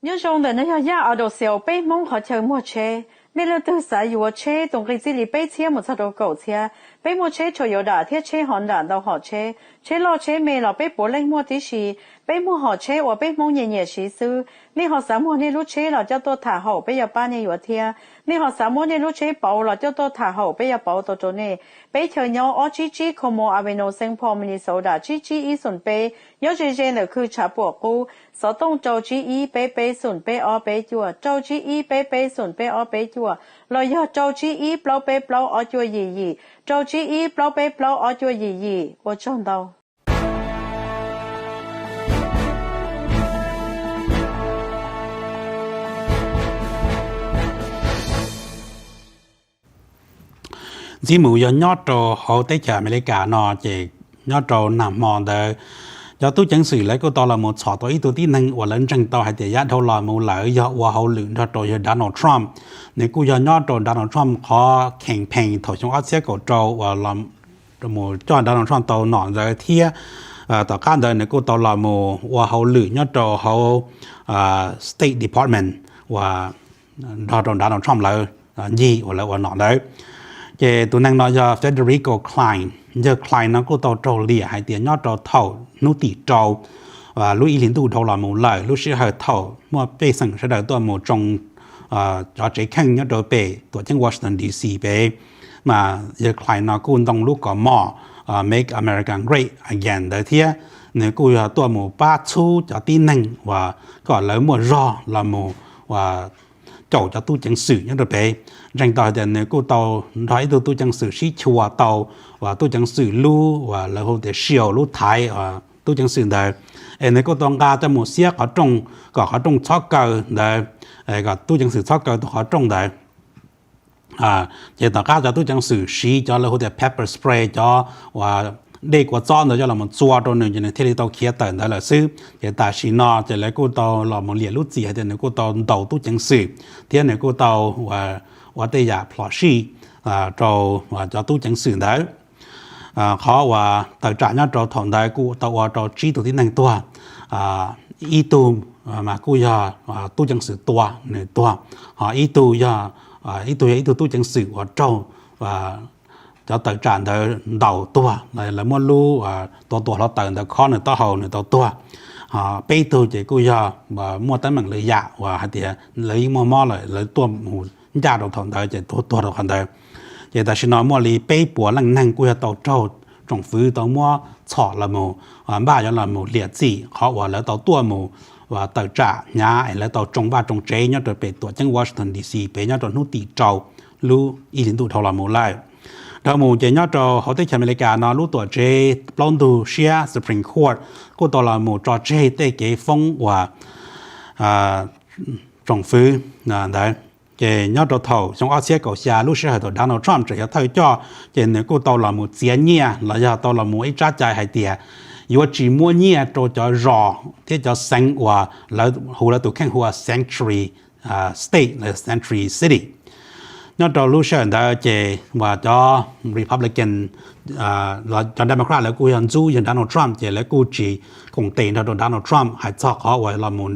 Nyob zoo ntawm no yog Yaj Audio Sale, peb Hmoob qhov chaw muag tsheb. Nej leej twg xav yuav tsheb tus nqi txij li peb txhiab mus txog rau kaum txhiab. Peb muaj tsheb Toyota thiab tsheb Honda ntau hom tsheb, tsheb loj tsheb me los peb puav leej muaj tib si. Peb muag hom tsheb uas peb Hmoob nyiam nyiam siv xwb. Nej ho xav muag nej lub tsheb los coj tuaj tham haum peb yuav pab nej yuav thiab. Nej ho xav muab nej lub tsheb pauv los coj tuaj tham haum peb yuav pauv tau rau nej. Peb chaw nyob ob tsib tsib Como Avenue, Saint Paul, Minnesota tsib tsib ib xoom peb, nyob ze ze ntawm khw tshav puam qub. Xov tooj rau tsib ib peb peb xoom peb ob peb cuaj, rau tsib ib peb peb xoom peb ob peb cuaj, los yog rau tsib ib plaub peb plaub ob cuaj yim yim, rau tsib ib plaub peb plaub ob cuaj yim yim. Ua tsaug ntau. Ntxiv mus yog nyob rau hauv teb chaws Amelikas no ces nyob rau nag hmo ntawd Cov tub ceev xwm lawv kuj tau los mus txhom tau ib tug tib neeg uas lawv ntseeg tau hais tias yav dhau los mus lawm yog ua hauj lwm nrog rau yawg Donald Trump. Nws kuj yog nyob rau Donald Trump qhov campaign thaum xyoo ob txhiab kaum rau uas mus coj Donald Trump tau nom ntawd thiab tom qab ntawd nws kuj tau los mus ua hauj lwm nyob rau hauv State Department uas nrog rau Donald Trump lawv ncig uas lawv ua nom ntawd. Ces tus neeg no yog Federico Klein. Yawg Klein no kuj tau raug liam hais tias nyob rau thaum hnub tim rau lub ib hlis ntuj dhau los mus lawm, lub sij hawm thaum muaj pej xeem sawv daws tuaj mus tsoo cov tsev kheej nyob rau pem tuam ceeb Washington D C pem, mas yawg Klein no kuj ntoo lub kaus mom Make America Great Again ntawd thiab. Nws kuj yog tuaj mus pab txhub cov tib neeg uas kom lawv muaj zog los mus caum cov tub ceev xwm nyob rau pem. Ntseeg tau hais tias nws kuj tau nrog ib tug tub ceev xwm sib chua tau uas tub ceev xwm lub uas lawv hu tias shield, lub thaiv tub ceev xwm ntawd, es nws kuj tau nqa coj mus xiab qhov rooj kom qhov rooj txhob kaw ntawd, kom tub ceev xwm txhob kaw tau qhov rooj ntawd. Ces tom qab cov tub ceev xwm siv cov lawv hu tias pepper spray, cov uas dej kua txob ntawd coj los txua rau nws ces nws thiaj li tau khiav tawm ntawd lawm xwb. Ces tam sim no ces lawv kuj tau los mus liam lub txim hais tias nws kuj tau ntaus tub ceev xwm thiab nws kuj tau ua tej yam phom sij rau cov tub ceev xwm ntawd. Qhov uas tawm tsam nyob rau thaum ntawd kuj tau ua rau tsib tug tib neeg tuag. Ib tug mas kuj yog tub ceev xwm tua nws tuag, ho ib tug yog ib tug yog ib tug tub ceev xwm uas raug cov tawm tsam ntawd ntaus tuag, lawv muab lub tua tua hluav taws ntawd khob nws taub hau nws tau tuag. Peb tug ces kuj yog muaj teeb meem lwm yam uas hais tias lawv yeej muaj mob lawm, lawv tuaj mus ncaj rau thaum ntawd ces tuag tuag rau qhov ntawd. Ces tam sim no muaj li peb puas leej neeg kuj yog tau raug tsoom fwv tau muab txhom los mus npaj yuav los mus liam txim qhov uas lawv tau tuaj mus tawm tsam hnyav es lawv tau tsoo vaj tsoo tsev nyob rau pem tuam ceeb Washington D C pem nyob rau hnub tim rau lub ib hlis ntuj dhau los mus lawm. Dhau mus ces nyob rau hauv teb chaws Amelikas no lub tuam tsev plaub ntug siab Supreme Court kuj tau los mus tso tseg tej kev foob uas tsoom fwv ntawd. Ces nyob rau thaum xyoo ob txhiab kaum xya lub sij hawm thaum Donald Trump tseem yog thawj coj ces nws kuj tau los mus txiav nyiaj los yog tau los mus ib tsab cai hais tias yuav tsis muab nyiaj rau cov zos thiab cov xeev uas lawv hu lawv tus kheej hu ua sanctuary state los sanctuary city. Nyob rau lub sij hawm ntawd ces uas cov Republican, cov Democrat lawv kuj yog ntxub yawg Donald Trump ces lawv kuj tsis koom tes nrog rau Donald Trump hais txog qhov uas los mus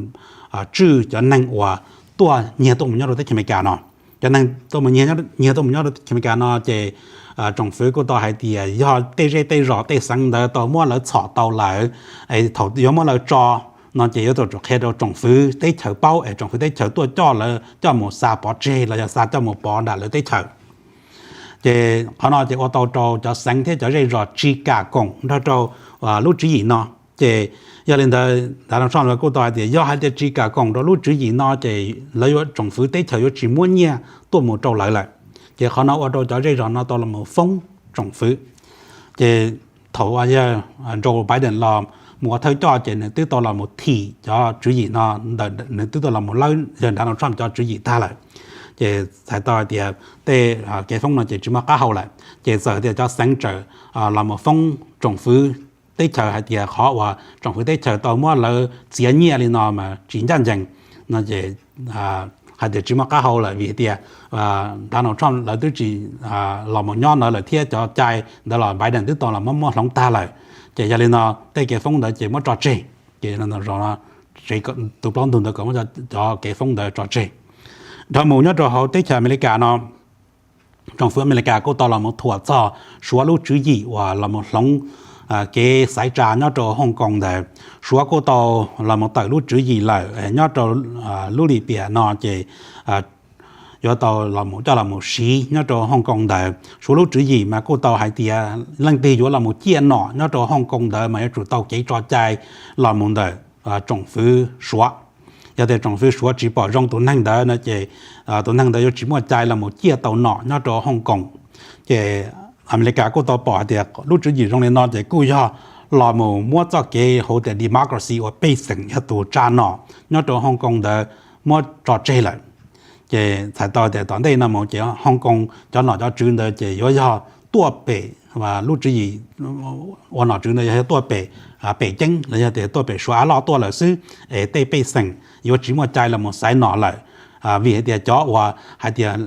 tswj cov neeg uas tuaj nyiag tuaj mus nyob rau teb chaws Amelikas no. Cov neeg tuaj mus nyiag tuaj mus nyob rau teb chaws Amelikas no ces tsoom fwv kuj tau hais tias yog tej zej tej zos tej xeev ntawd tau muab lawv txhom tau lawm, thaum yuav muab lawv tso no ces yuav tsum qhia rau tsoom fwv teb chaws paub es tsoom fwv teb chaws tuaj coj lawv coj mus xa pov tseg los yog xa coj mus pov nram lawv teb chaws. Ces qhov no ces ua tau rau cov xeev thiab cov zej zos tsis kam koom nrog rau lub tswv yim no. Ces yog li ntawd Donald Trump lawv kuj tau hais tias yog hais tias tsis kam koom rau lub tswv yim no ces lawv yuav tsoom fwv teb chaws yuav tsis muab nyiaj tuaj mus rau lawv lawm. Ces qhov no ua rau cov zej zos no tau los mus foob tsoom fwv. Ces thaum yawg Joe Biden los mus ua thawj coj ces nws twb tau los mus thim cov tswv yim no, nws twb tau los mus lawb yawg Donald Trump cov tswv yim tag lawm. Ces txhais tau hais tias tej kev foob no ces tsis muaj qab hau lawm. Ces txawm tias cov xeev tseem los mus foob tsoom fwv teb chaws hais tias qhov uas tsoom fwv teb chaws tau muab lawv txiav nyiaj li no mas tsis ncaj ncees no ces hais tias tsis muaj qab hau lawm vim tias Donald Trump lawv twb tsis los mus nyob ntawd lawm thiab cov cai ntawd los Biden twb tau los muab muab hloov tag lawm. Ces yog li no tej kev foob ntawd ces muab tso tseg. Ces tus plaub ntug ntawd kom muab cov kev foob ntawd tso tseg. Dhau mus nyob rau hauv teb chaws Amelikas no, tsoom fwv Amelikas kuj tau los mus thuam txog Suav lub tswv yim uas los mus hloov kev xaiv tsa nyob rau Hong Kong ntawd. Suav kuj tau los mus tawm lub tswv yim lawm nyob rau lub lim piam no ces yuav tau los mus coj los mus siv nyob rau Hong Kong ntawd. Suav lub tswv yim mas kuj tau hais tias leej twg yuav los mus ciaj nom nyob rau Hong Kong ntawd mas yuav tsum tau kev tso cai los mus ntawm tsoom fwv Suav. Yog tias tsoom fwv Suav tsis pom zoo tus neeg ntawd no ces tus neeg ntawd yuav tsis muaj cai los mus ciaj tau nom nyob rau Hong Kong. Ces Amelikas kuj tau pom hais tias lub tswv yim zoo li no ces kuj yog los mus muab txoj kev hu tias democracy uas pej xeem yog tus tsa nom nyob rau Hong Kong ntawd muab tso tseg lawm. Ces txhais tau tias tom ntej no mus ces Hong Kong cov nom cov tswv ntawd ces yuav yog tuaj pem lub tswv yim ua nom tswv ntawd yog tuaj pem, pem ceeb los yog tias tuaj pem Suav av loj tuaj lawm xwb, es tej pej xeem yuav tsis muaj cai los mus xaiv nom lawm. Vim hais tias cov uas hais tias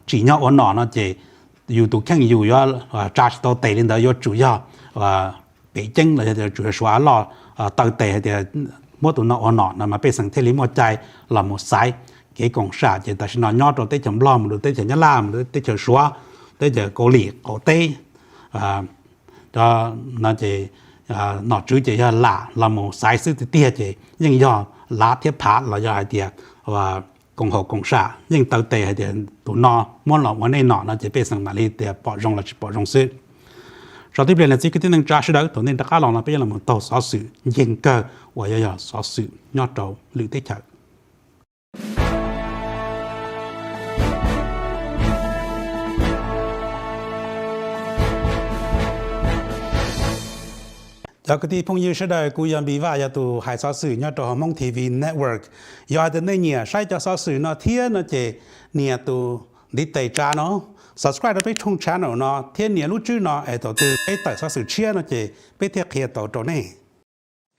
tsim nyog ua nom no ces yus tus kheej yus yuav tsa tsis tau tes li ntawd, yuav tsum yog pem ceeb los yog tias tsum yog Suav av loj taw tes hais tias muab tus no ua nom no mas pej xeem thiaj li muaj cai los mus xaiv. Kev koom sam ces tam sim no nyob rau teb chaws Nplog mus rau teb chaws Nyab Laj mus rau teb chaws Suav, teb chaws Kaus Lim qaum teb, no ces nom tswv ces yog lam los mus xaiv xwb tiag tiag ces yeej yog lav thiab phav los yog hais tias koom haum koom sam yeej taw tes hais tias tus no muab los ua nej nom no ces pej xeem mam li tias pom zoo los tsis pom zoo xwb. Tsoom tib pliag niam txiv kwv tij neej tsa sawv daws, thaum nej rov qab los no peb yuav los mus taug xov xwm nceeg kawg uas yuav yog xov xwm nyob rau lwm teb chaws. Cov kwv tij phooj ywg sawv daws, kuv yog Npis Vaj, yog tus hais xov xwm nyob rau hauv Hmoob T V Network. Yog hais tias nej nyiam saib cov xov xwm no thiab no ces nias tus ntiv tes tsa no, subscribe rau peb tshooj channel no thiab nias lub tswb no es thaum twg peb tawm xov xwm tshiab no ces peb thiaj qhia tau rau nej.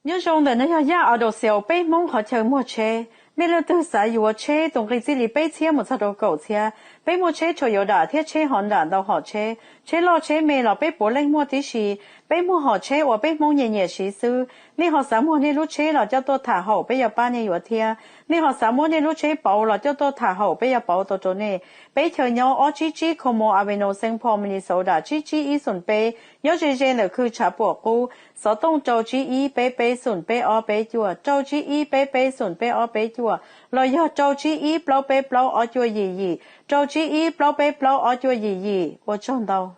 Nyob zoo ntawm no yog Yaj Auto Sales, peb Hmoob qhov chaw muag tsheb. Nej leej twg xav yuav tsheb tus nqi txij li peb txhiab mus txog rau kaum txhiab. Peb muaj tsheb Toyota thiab tsheb Honda ntau hom tsheb. Tsheb loj tsheb me los peb puav leej muaj tib si. Peb muag hom tsheb uas peb Hmoob nyiam nyiam siv xwb. Nej ho xav muag nej lub tsheb los coj tuaj tham haum peb yuav pab nej yuav thiab. Nej ho xav muab nej lub tsheb pauv los coj tuaj tham haum peb yuav pauv tau rau nej. Peb chaw nyob ob tsib tsib Como Avenue, Saint Paul, Minnesota tsib tsib ib xoom peb, nyob ze ze ntawm khw tshav puam qub. Xov tooj rau tsib ib peb peb xoom peb ob peb cuaj, rau tsib ib peb peb xoom peb ob peb cuaj, los yog rau tsib ib plaub peb plaub ob cuaj yim yim, rau tsib ib plaub peb plaub ob cuaj yim yim. Ua tsaug ntau.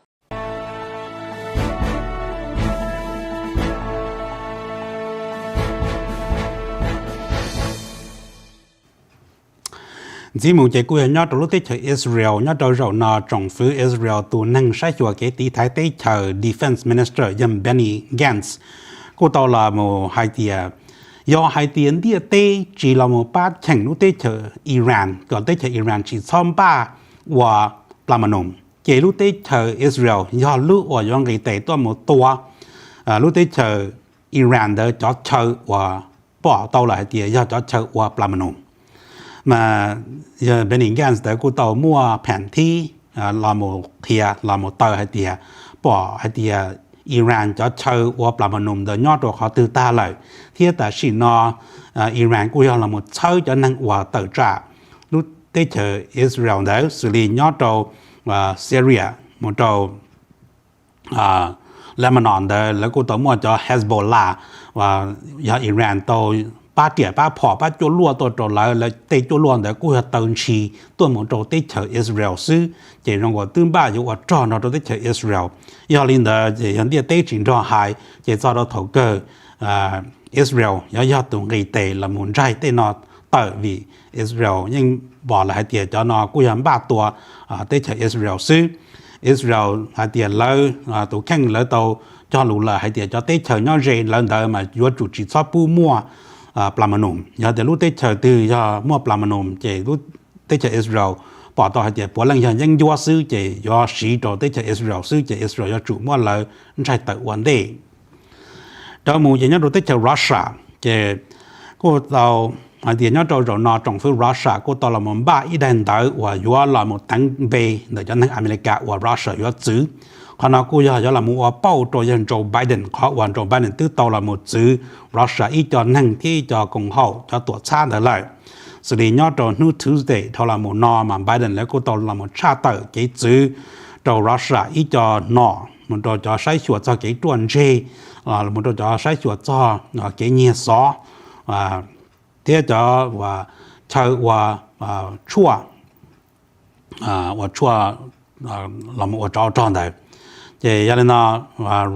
Ntxiv mus ces kuj yog nyob rau lub teb chaws Israel, nyob rau zaum no tsoom fwv Israel tus neeg saib xyuas kev tiv thaiv teb chaws Defense Minister yog Benny Gantz kuj tau los mus hais tias yog hais tias ntiaj teb tsis los mus pab cheem lub teb chaws Iran kom teb chaws Iran tsis txhob npaj ua plas mas num, ces lub teb chaws Israel yog lub uas yuav nqis tes tuaj mus tua lub teb chaws Iran ntawd cov chaw uas pom tau lawm hais tias yog cov chaw ua plas mas num. Mas yog Benny Gantz ntawd kuj tau muaj pheem thib los mus qhia los mus taw hais tias pom hais tias Iran cov chaw ua plas mas num ntawd nyob rau qhov twg tag lawm, thiab tam sim no Iran kuj yog los mus txhawb cov neeg uas tawm tsam lub teb chaws Israel ntawd xws li nyob rau Syria mus rau Lebanon ntawd lawv kuj tau muaj cov Hezbollah, yog Iran tau pab riam pab phom pab cuaj luaj tuaj rau lawv, lawv tej cuaj luaj ntawd kuj yog taw ntshis tuaj mus rau teb chaws Israel xwb, ces zoo uas twb npaj yuav ua rog nrog rau teb chaws Israel. Yog li ntawd ces yog ntiaj teb tsis nrog hais ces txog rau thaum kawg Israel yuav yog tus nqis tes los mus ntsaig tej no tawm vim Israel yeej pom lawm hais tias cov no kuj yog npaj tua teb chaws Israel xwb. Israel hais tias lawv tus kheej lawv tau cog lus lawm hais tias cov teb chaws nyob ze lawv ntawd mas yuav tsum tsis txhob pub muaj plas mas num. Yog tias lub teb chaws twg yog muaj plas mas num ces lub teb chaws Israel pom tau hais tias puav leej yog yeeb ncuab xwb ces yuav siv rau teb chaws Israel xwb ces Israel yuav tsum muab lawv ntsaig tawm ua ntej. Rov mus ces nyob rau teb chaws Russia ces kuj tau hais tias nyob rau zaum no tsoom fwv Russia kuj tau los mus npaj ib daim ntawv uas yuav los mus teev npe ntawm cov neeg Amelikas uas Russia yuav txwv. Qhov no kuj yog yuav los mus ua pauj rau yawg Joe Biden, qhov uas Joe Biden twb tau los mus txwv Russia ib co neeg thiab ib co koom haum cov tuam txhab ntawd lawm. Xws li nyob rau hnub Tuesday dhau los mus no mas Biden lawv kuj tau los mus tshaj tawm kev txwv rau Russia ib co nom mus rau cov saib xyuas txog kev ruaj ntseg, mus rau cov saib xyuas txog kev nyiag xov thiab cov chaw ua tshuaj, ua tshuaj los ua tsov rog ntawd. Ces yog li no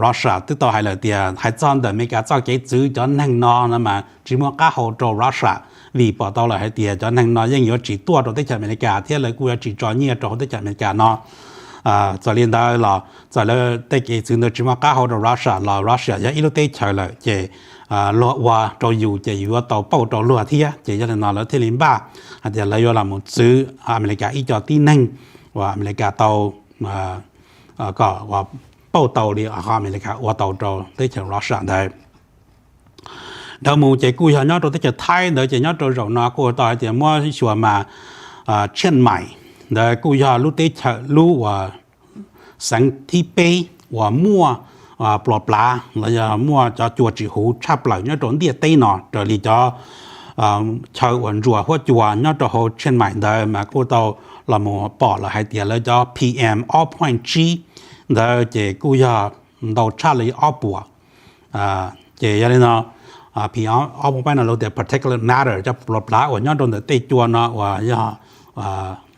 Russia twb tau hais lawm tias hais txog ntawm Amelikas txoj kev txwv cov neeg no no mas tsis muaj qab hau rau Russia, vim pom tau lawm hais tias cov neeg no yeej yuav tsis tuaj rau teb chaws Amelikas thiab lawv kuj yuav tsis tso nyiaj rau hauv teb chaws Amelikas no. Txawm li ntawd los txawm lawv tej kev txwv ntawd tsis muaj qab hau rau Russia los Russia yog ib lub teb chaws lawm ces luag ua rau yus ces yus yuav tau pauj rau luag thiab. Ces yog li no lawv thiaj li npaj hais tias lawv yuav los mus txwv Amelikas ib co tib neeg uas Amelikas tau kom pauj tau li qhov Amelikas ua tau rau teb chaws Russia ntawd. Dhau mus ces kuj yog nyob rau teb chaws Thaib ntawd ces nyob rau zaum no kuj tau hais tias muab xyuas mas Tshiaj Maim ntawd kuj yog lub teb chaws lub uas xeev thib peb uas muaj plua plav los yog muaj cov cua tsis huv tshaj plaws nyob rau ntiaj teb no. Raws li cov chaw uas ntsuas huab cua nyob rau hauv Tshiaj Maim ntawd mas kuj tau los mus pom lawv hais tias lawv cov P M ob point tsib ntawd ces kuj yog ntau tshaj li ob puas. Ces yog li no, P M ob point no lawv tias particulate matter, cov plua plav uas nyob rau ntawm tej cua no uas yog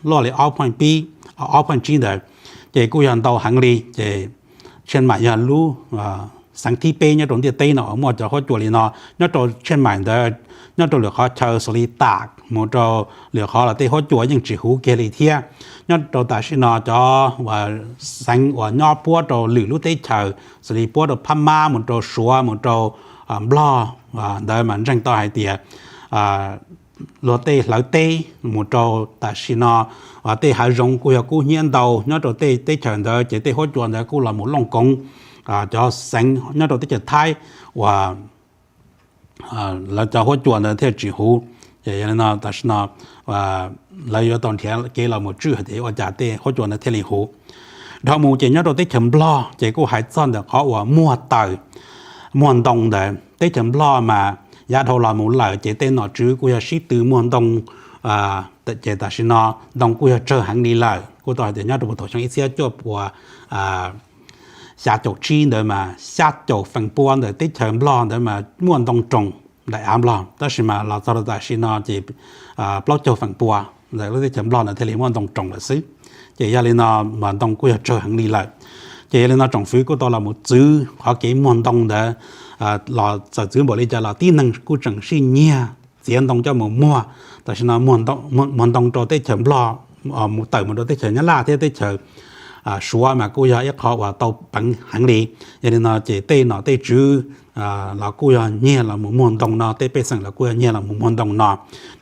luaj li ob point tsib ntawd, ces kuj yog ntau heev li. Ces Tshiaj Maim yog lub xeev thib peb nyob rau ntiaj teb no uas muaj cov huab cua li no. Nyob rau Tshiaj Maim ntawd, nyob rau lwm qhov chaw xws li tam mus rau lwm qhov los tej huab cua yeej tsis huv kiag li thiab. Nyob rau tam sim no cov xeev uas nyob puab rau lwm lub teb chaws xws li puab rau Phab Mab mus rau Suav mus rau Nplog ntawd mas ntseeg tau hais tias luag tej hlawv teb mus rau tam sim no tej hav zoov kuj yog kub hnyiab ntau nyob rau tej teb chaws ntawd ces tej huab cua ntawd kuj los mus looj koov cov xeev nyob rau teb chaws Thaib uas lawv cov huab cua ntawd thiaj tsis huv. Ces yog li no tam sim no lawv yuav tau nrhiav kev los mus tswj hais tias ua cas tej huab cua ntawd thiaj li huv. Dhau mus ces nyob rau teb chaws Nplog ces kuj hais txog ntawm qhov uas muag taws, muag ntoo ntawd. Teb chaws Nplog mas yav dhau los mus lawm ces tej nom tswv kuj yog sib tw muag ntoo, ces tam sim no ntoo kuj yog tsawg heev li lawm. Kuj tau hais tias nyob rau puag thaum xyoo ib txhiab cuaj puas xya caum tsib ntawd mas xya caum feem pua ntawm teb chaws Nplog ntawd mas muaj ntoo roos daim av Nplog, tab sis mas los txog rau tam sim no ces plaub caug feem pua ntawm lub teb chaws Nplog ntawd thiaj li muaj ntoo roos lawm xwb. Ces yog li no mas ntoo kuj yog tsawg heev li lawm. Ces yog li no tsoom fwv kuj tau los mus txwv qhov kev muag ntoo ntawd los txawm txwv npaum li cas los tib neeg kuj tseem sib nyiag txiav ntoo coj mus muag. Tam sim no muag ntoo rau teb chaws Nplog, mus tawm mus rau teb chaws Nyab Laj thiab teb chaws Suav mas kuj yog ib qho uas tau peev heev li. Yog li no ces tej nom tej tswv los kuj yog nyiag los mus muag ntoo no, tej pej xeem los kuj yog nyiag los mus muag ntoo no.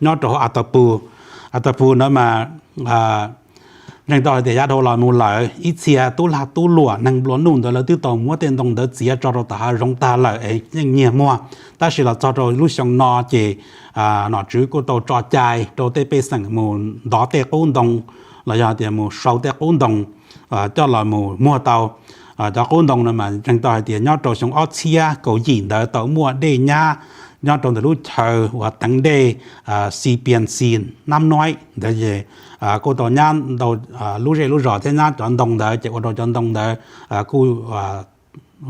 Nyob rau hauv Atapu, Atapu ntawd mas ntseeg tau hais tias yav dhau los mus lawm ib txhia tub lag tub luam neeg nplua nuj ntawd lawv twb tau muab tej ntoo ntawd txiav tso rau tom hav zoov tag lawm es yeej nyiag muag. Tab sis los txog rau lub xyoo no ces nom tswv kuj tau tso cai rau tej pej xeem mus ntov tej qub ntoo los yog tias mus sau tej qub ntoo coj los mus muag tau. Cov qub ntoo no mas ntseeg tau hais tias nyob rau xyoo ob txhiab kaum yim ntawd tau muaj dej nyab nyob rau ntawm lub chaw uas teev dej Xi Pias Xi Nab Nuaib ntawd es kuj tau nyab ntau lub zej lub zos thiab nyab cov ntoo ntawd ces ua rau cov ntoo ntawd kuj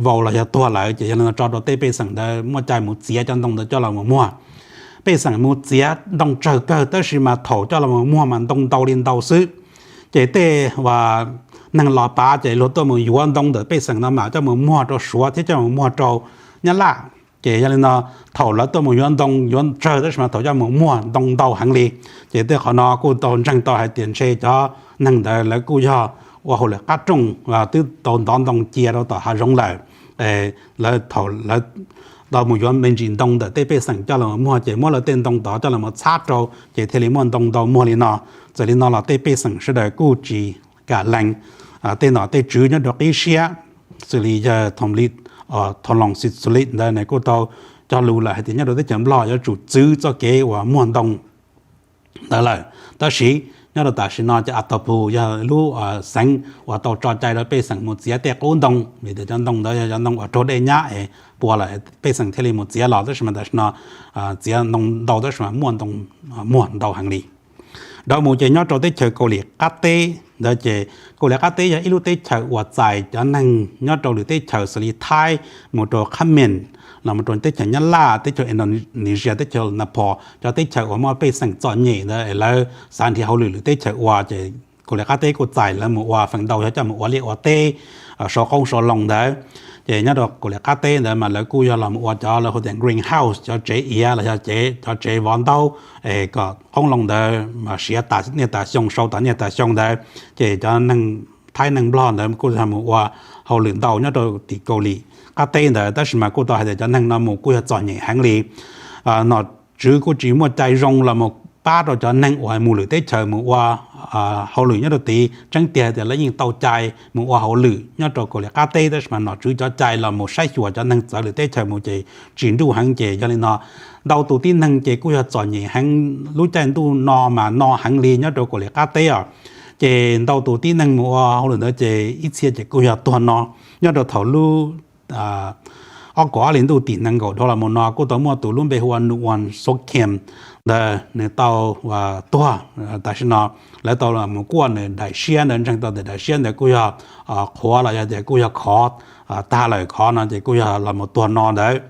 vau los yog tuag lawm. Ces yog li no tso rau tej pej xeem ntawd muaj cai mus txiav cov ntoo ntawd coj los mus muag. Pej xeem mus txiav ntoo tsawg kawg tab sis mas thaum coj los mus muag mas ntoo ntau li ntau xwb. Ces tej uas neeg los pav ces luag tuaj mus yuav ntoo ntawm pej xeem no mam coj mus muag rau Suav thiab coj mus muag rau Nyab Laj. Ces yog li no thaum lawv tuaj mus yuav ntoo yuav tsawg tab sis mas thaum coj mus muag ntoo ntau heev li. Ces tej qhov no kuj tau ntseeg tau hais tias ntshe cov neeg ntawd lawv kuj yog ua hauj lwm qab rooj, twb tau ntov ntoo cia rau tom hav zoov lawm. Lawv thaum lawv tau mus yuav me ntsis ntoo ntawm tej pej xeem coj los muag ces muab lawv tej ntoo tod coj los txhab rau ces thiaj li muaj ntoo ntau muag li no. Txawm li no los tej pej xeem sawv daws kuj tsis kam lees. Tej nom tej tswv nyob rau qib siab xws li yawg Thoo Lis, Thoo Loos Xi Xu Lis ntawd nws kuj tau cog lus lawm hais tias nyob rau teb chaws Nplog yuav tsum txwv txoj kev uas muag ntoo ntawd lawm. Tab sis nyob rau tam sim no ces Atapu yog lub xeev uas tau tso cai rau pej xeem mus txiav tej qub ntoo vim tias cov ntoo ntawd yog cov ntoo uas raug dej nyab es puas lawm pej xeem thiaj li mus txiav los tab sis mas tam sim no txiav ntoo ntau tab sis mas muaj ntoo muag ntau heev li. Dhau mus ces nyob rau teb chaws Kaus Lim Qab Teb ntawd ces Kaus Lim Qab Teb yog ib lub teb chaws uas txais cov neeg nyob rau lwm teb chaws xws li Thaib mus rau Khab Mem los mus rau teb chaws Nyab Laj, teb chaws Indonesia, teb chaws Nepal, cov teb chaws uas muaj pej xeem txom nyem ntawd es lawv xav nrhiav hauj lwm lwm teb chaws ua ces Kaus Lim Qab Teb kuj txais lawv mus ua feem ntau yog coj mus ua liaj ua teb, sau qoob sau loo ntawd. Ces nyob rau Kaus Lim Qab Teb ntawd mas lawv kuj yog los mus ua cov lawv hu tias greenhouse, cov tsev iav los yog cov tsev vov ntaub es kom qoob loo ntawd mas siav tas niaj tas xyoo sau tas niaj tas xyoo ntawd. Ces cov neeg Thaib neeg Nplog ntawd kuj yog mus ua hauj lwm ntau nyob rau tim Kaus Lim Qab Teb ntawd tab sis mas kuj tau hais tias cov neeg no mus kuj yog txom nyem heev li. Nom tswv kuj tsis muaj cai zoo los mus pab rau cov neeg uas mus lwm teb chaws mus ua hauj lwm nyob rau tid. Tseeb tiag tias lawv yeej tau cai mus ua hauj lwm nyob rau Kaus Lim qab teb, tab sis mas nom tswv cov cai los mus saib xyuas cov neeg txawv lwm teb chaws mus ces tsis nruj heev. Ces yog li no ntau tus tib neeg ces kuj yog txom nyem heev. Lub caij ntuj no mas no heev li nyob rau Kaus Lim qab teb os. Ces ntau tus tib neeg mus ua hauj lwm ntawd ces ib txhia ces kuj yog tuag no. Nyob rau thaum lub ob kaum ob hli ntuj tim nees nkaum dhau los mus no kuj tau muaj tus lub npe hu ua Nuwan Sokem ntawd nws tau tuag. Tam sim no lawv tau los mus kuaj nws daim siab ntawd, ntseeg tau tias daim siab ntawd kuj yog qhuav los yog tias kuj yog khov tag lawm, khov no ces kuj yog los mus tuag no ntawd.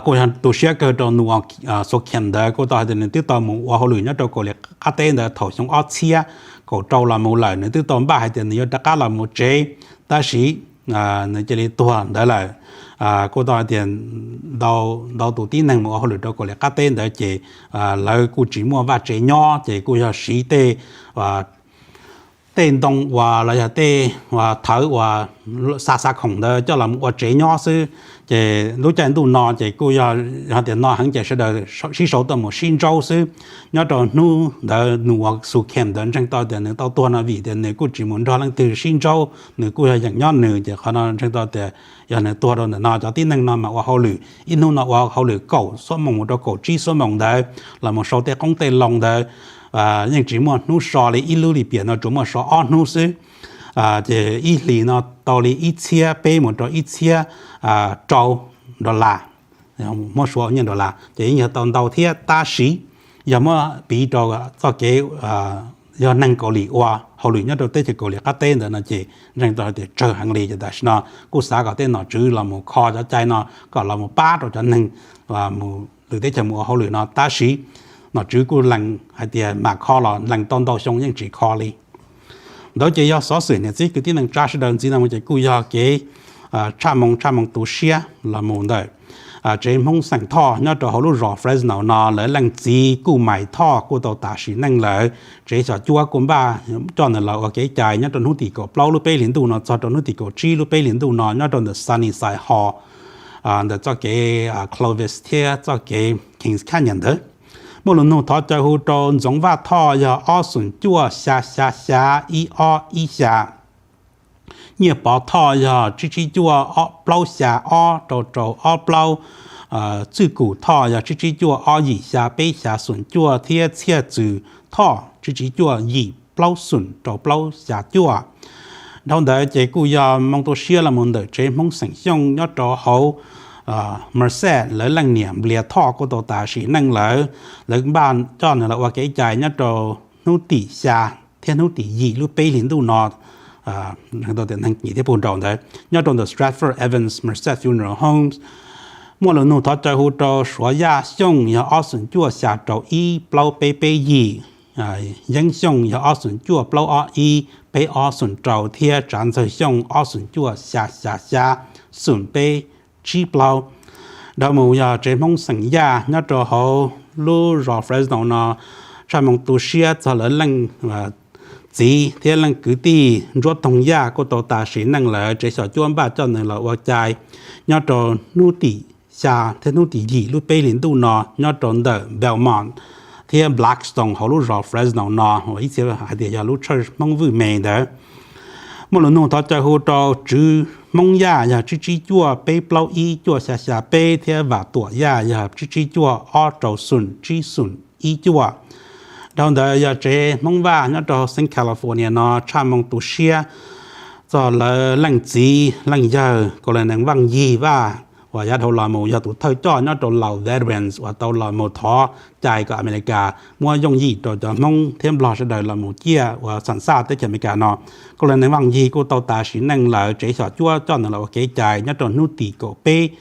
Kuj yog tu siab kawg rau Nuwan Sokem ntawd. Kuj tau hais tias nws twb tau mus ua hauj lwm nyob rau Kaus Lim qab teb ntawd thaum xyoo ob txhiab kaum rau los mus lawm, nws twb tau npaj hais tias nws yuav rov qab los mus tsev, tab sis nws cia li tuag ntawd lawm. Kuj tau hais tias ntau tus tib neeg mus ua hauj lwm rau Kaus Lim qab teb ntawd ces lawv kuj tsis muaj vaj tsev nyob ces kuj yog siv tej tej ntoo uas los yog tej thawv uas xa xa khoom ntawd coj los mus ua tsev nyob xwb. Ces lub caij ntuj no ces kuj yog tias no heev ces sawv daws sib sau tuaj mus sib ntsaub xwb. Nyob rau hnub ntawd Nuwan Sokem ntawd ntseeg tau tias nws tau tuag no vim tias nws kuj tsis mus nrog leej twg sib ntsaub, nws kuj yog yeem nyob nws. Ces qhov no ntseeg tau tias yog nws tuag rau ntawm no. Cov tib neeg no mas ua hauj lwm ib hnub no ua hauj lwm kaum xuab moos mus rau kaum tsib xuab moos ntawd los mus sau tej qoob tej loo ntawd. Yeej tsis muaj hnub so li, ib lub lim piam no tsuas muaj so ob hnub xwb. Ces ib hlis no tau li ib txhiab peb mus rau ib txhiab rau dollar, muab suav ua nyiaj dollar ces yeej yog tau ntau thiab. Tab sis yog muab piv rau txoj kev yog neeg Kaus Lim ua hauj lwm nyob rau teb chaws Kaus Lim qab teb ntawd no ces ntseeg tau hais tias tsawg heev li. Ces tam sim no kuj xav kom tej nom tswv los mus kho cov cai no kom los mus pab rau cov neeg mus lwm teb chaws mus ua hauj lwm no, tab sis nom tswv kuj lees hais tias mam kho los lees tau ntau xyoo yeej tsis kho li. Ntawd ces yog xov xwm niam txiv kwv tij neej tsa sawv daws ntxiv no mus ces kuj yog kev tshaj moo tshaj moo tu siab los mus ntawm tsev Hmoob xeem Thoj nyob rau hauv lub zos Fresno no. Lawv leej txiv Kuj Mais Thoj kuj tau tas sim neej lawm. Tsev xyom cuab kuj npaj coj nws los ua kev cai nyob rau hnub tim kaum plaub lub peb hlis ntuj no txog rau hnub tim kaum tsib lub peb hlis ntuj no nyob rau ntawm Sunnyside Hall ntawm txoj kev Clovis thiab txoj kev Kings Canyon ntawd. Muaj lus nug thov caw hu rau Ntxoov Vaj Thoj yog ob xoom cuaj xya xya xya ib ob ib xya. Nyiaj Pov Thoj yog tsib tsib cuaj plaub xya ob rau rau ob plaub. Txwj Kum Thoj yog tsib tsib cuaj ob yim xya peb xya xoom cuaj thiab Txhiaj Txwm Thoj tsib tsib cuaj yim plaub xoom rau plaub xya cuaj. Dhau ntawd ces kuj yog moo tu siab los mus ntawm tsev Hmoob xeem Xyooj nyob rau hauv Merced, lawv leej niam Nplias Thoj kuj tau tas sim neej lawm. Lawv npaj coj nws los ua kev cai nyob rau hnub tim xya thiab hnub tim yim lub peb hlis ntuj no, neeg tau tias neeg kim thiab puag nraum ntawd nyob rau ntawm Stratford Evans Merced Funeral Homes. Muaj lus nug thov caw hu rau Suav Yaj Xyooj yog ob xoom cuaj xya rau ib plaub peb peb yim, Yeeb Xyooj yog ob xoom cuaj plaub ob ib peb ob xoom rau thiab Tsav Ntxawg Xyooj ob xoom cuaj xya xya xya xoom peb tsib plaub. Dhau mus yog tsev Hmoob xeem Yaj nyob rau hauv lub zos Fresno no, tshaj moo tu siab txog lawv leej txiv thiab leej kwv tij Ntsuab Toog Yaj kuj tau tas sim neej lawm. Tsev xyom cuab npaj coj nws los ua cai nyob rau hnub tim xya thiab hnub tim yim lub peb hlis ntuj no nyob rau ntawm Belmont thiab Blackstone hauv lub zos Fresno no, uas ib txhia hais tias yog lub church Hmoob Vwj me ntawd. Muaj lus nug thov caw hu rau Tswv Hmoob Yaj yog tsib tsib cuaj peb plaub ib cuaj xya xya peb thiab Vam Tuam Yaj yog tsib tsib cuaj ob rau xoom tsib xoom ib cuaj. Dhau ntawd yog tsev Hmoob Vaj nyob rau Southern California no tshaj moo tu siab txog lawv leej txiv leej yawg Kaus Lam Nees Vaj Yig Vaj uas yav dhau los mus yog tus thawj coj nyob rau Lao Veterans uas tau los mus thov cai kom Amelikas muab yooj yim rau cov Hmoob thiab Nplog sawv daws los mus ciaj ua xam xaj teb chaws Amelikas no. Kaus Lam Nees Vaj Yig kuj tau tas sim neej lawm. Tsev xyom cuab coj nws los ua kev cai nyob rau hnub tim kaum peb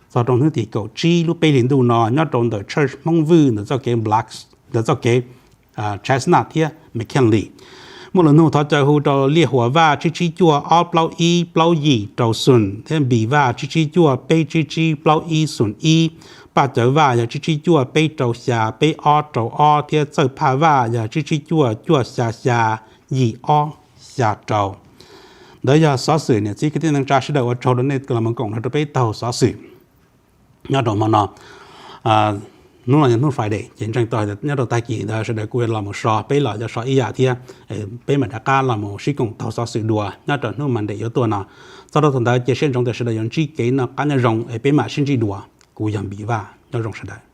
txog rau hnub tim kaum tsib lub peb hlis ntuj no nyob rau ntawm church Hmoob Vwj ntawm txoj kev Black, ntawm txoj kev Chestnut thiab McKinley. Muaj lus nug thov caw hu rau Liaj Huas Vaj tsib tsib cuaj ob plaub ib plaub yim rau xoom thiab Npis Vaj tsib tsib cuaj peb tsib tsib plaub ib xoom ib. Paj Cawv Vaj yog tsib tsib cuaj peb rau xya peb ob rau ob thiab Txawj Phaj Vaj yog tsib tsib cuaj cuaj xya xya yim ob xya rau. Ntawd yog xov xwm niam txiv kwv tij neej tsa sawv daws, ua tsaug rau nej los mus koom nrog rau peb taug xov xwm nyob rau hmo no. Hnub no yog hnub Friday ces ntseeg tau hais tias nyob rau tag kis ntawd sawv daws kuj los mus so, peb los yuav so ib yam thiab. Peb mam rov qab los mus sib koom taug xov xwm dua nyob rau hnub Monday yuav tuaj no. Txog rau thaum ntawd ces siab ntsoov tias sawv daws yuav ntsib kev noj qab nyob zoo es peb mam sib ntsib dua. Kuv yog Npis Vaj, nyob zoo sawv daws.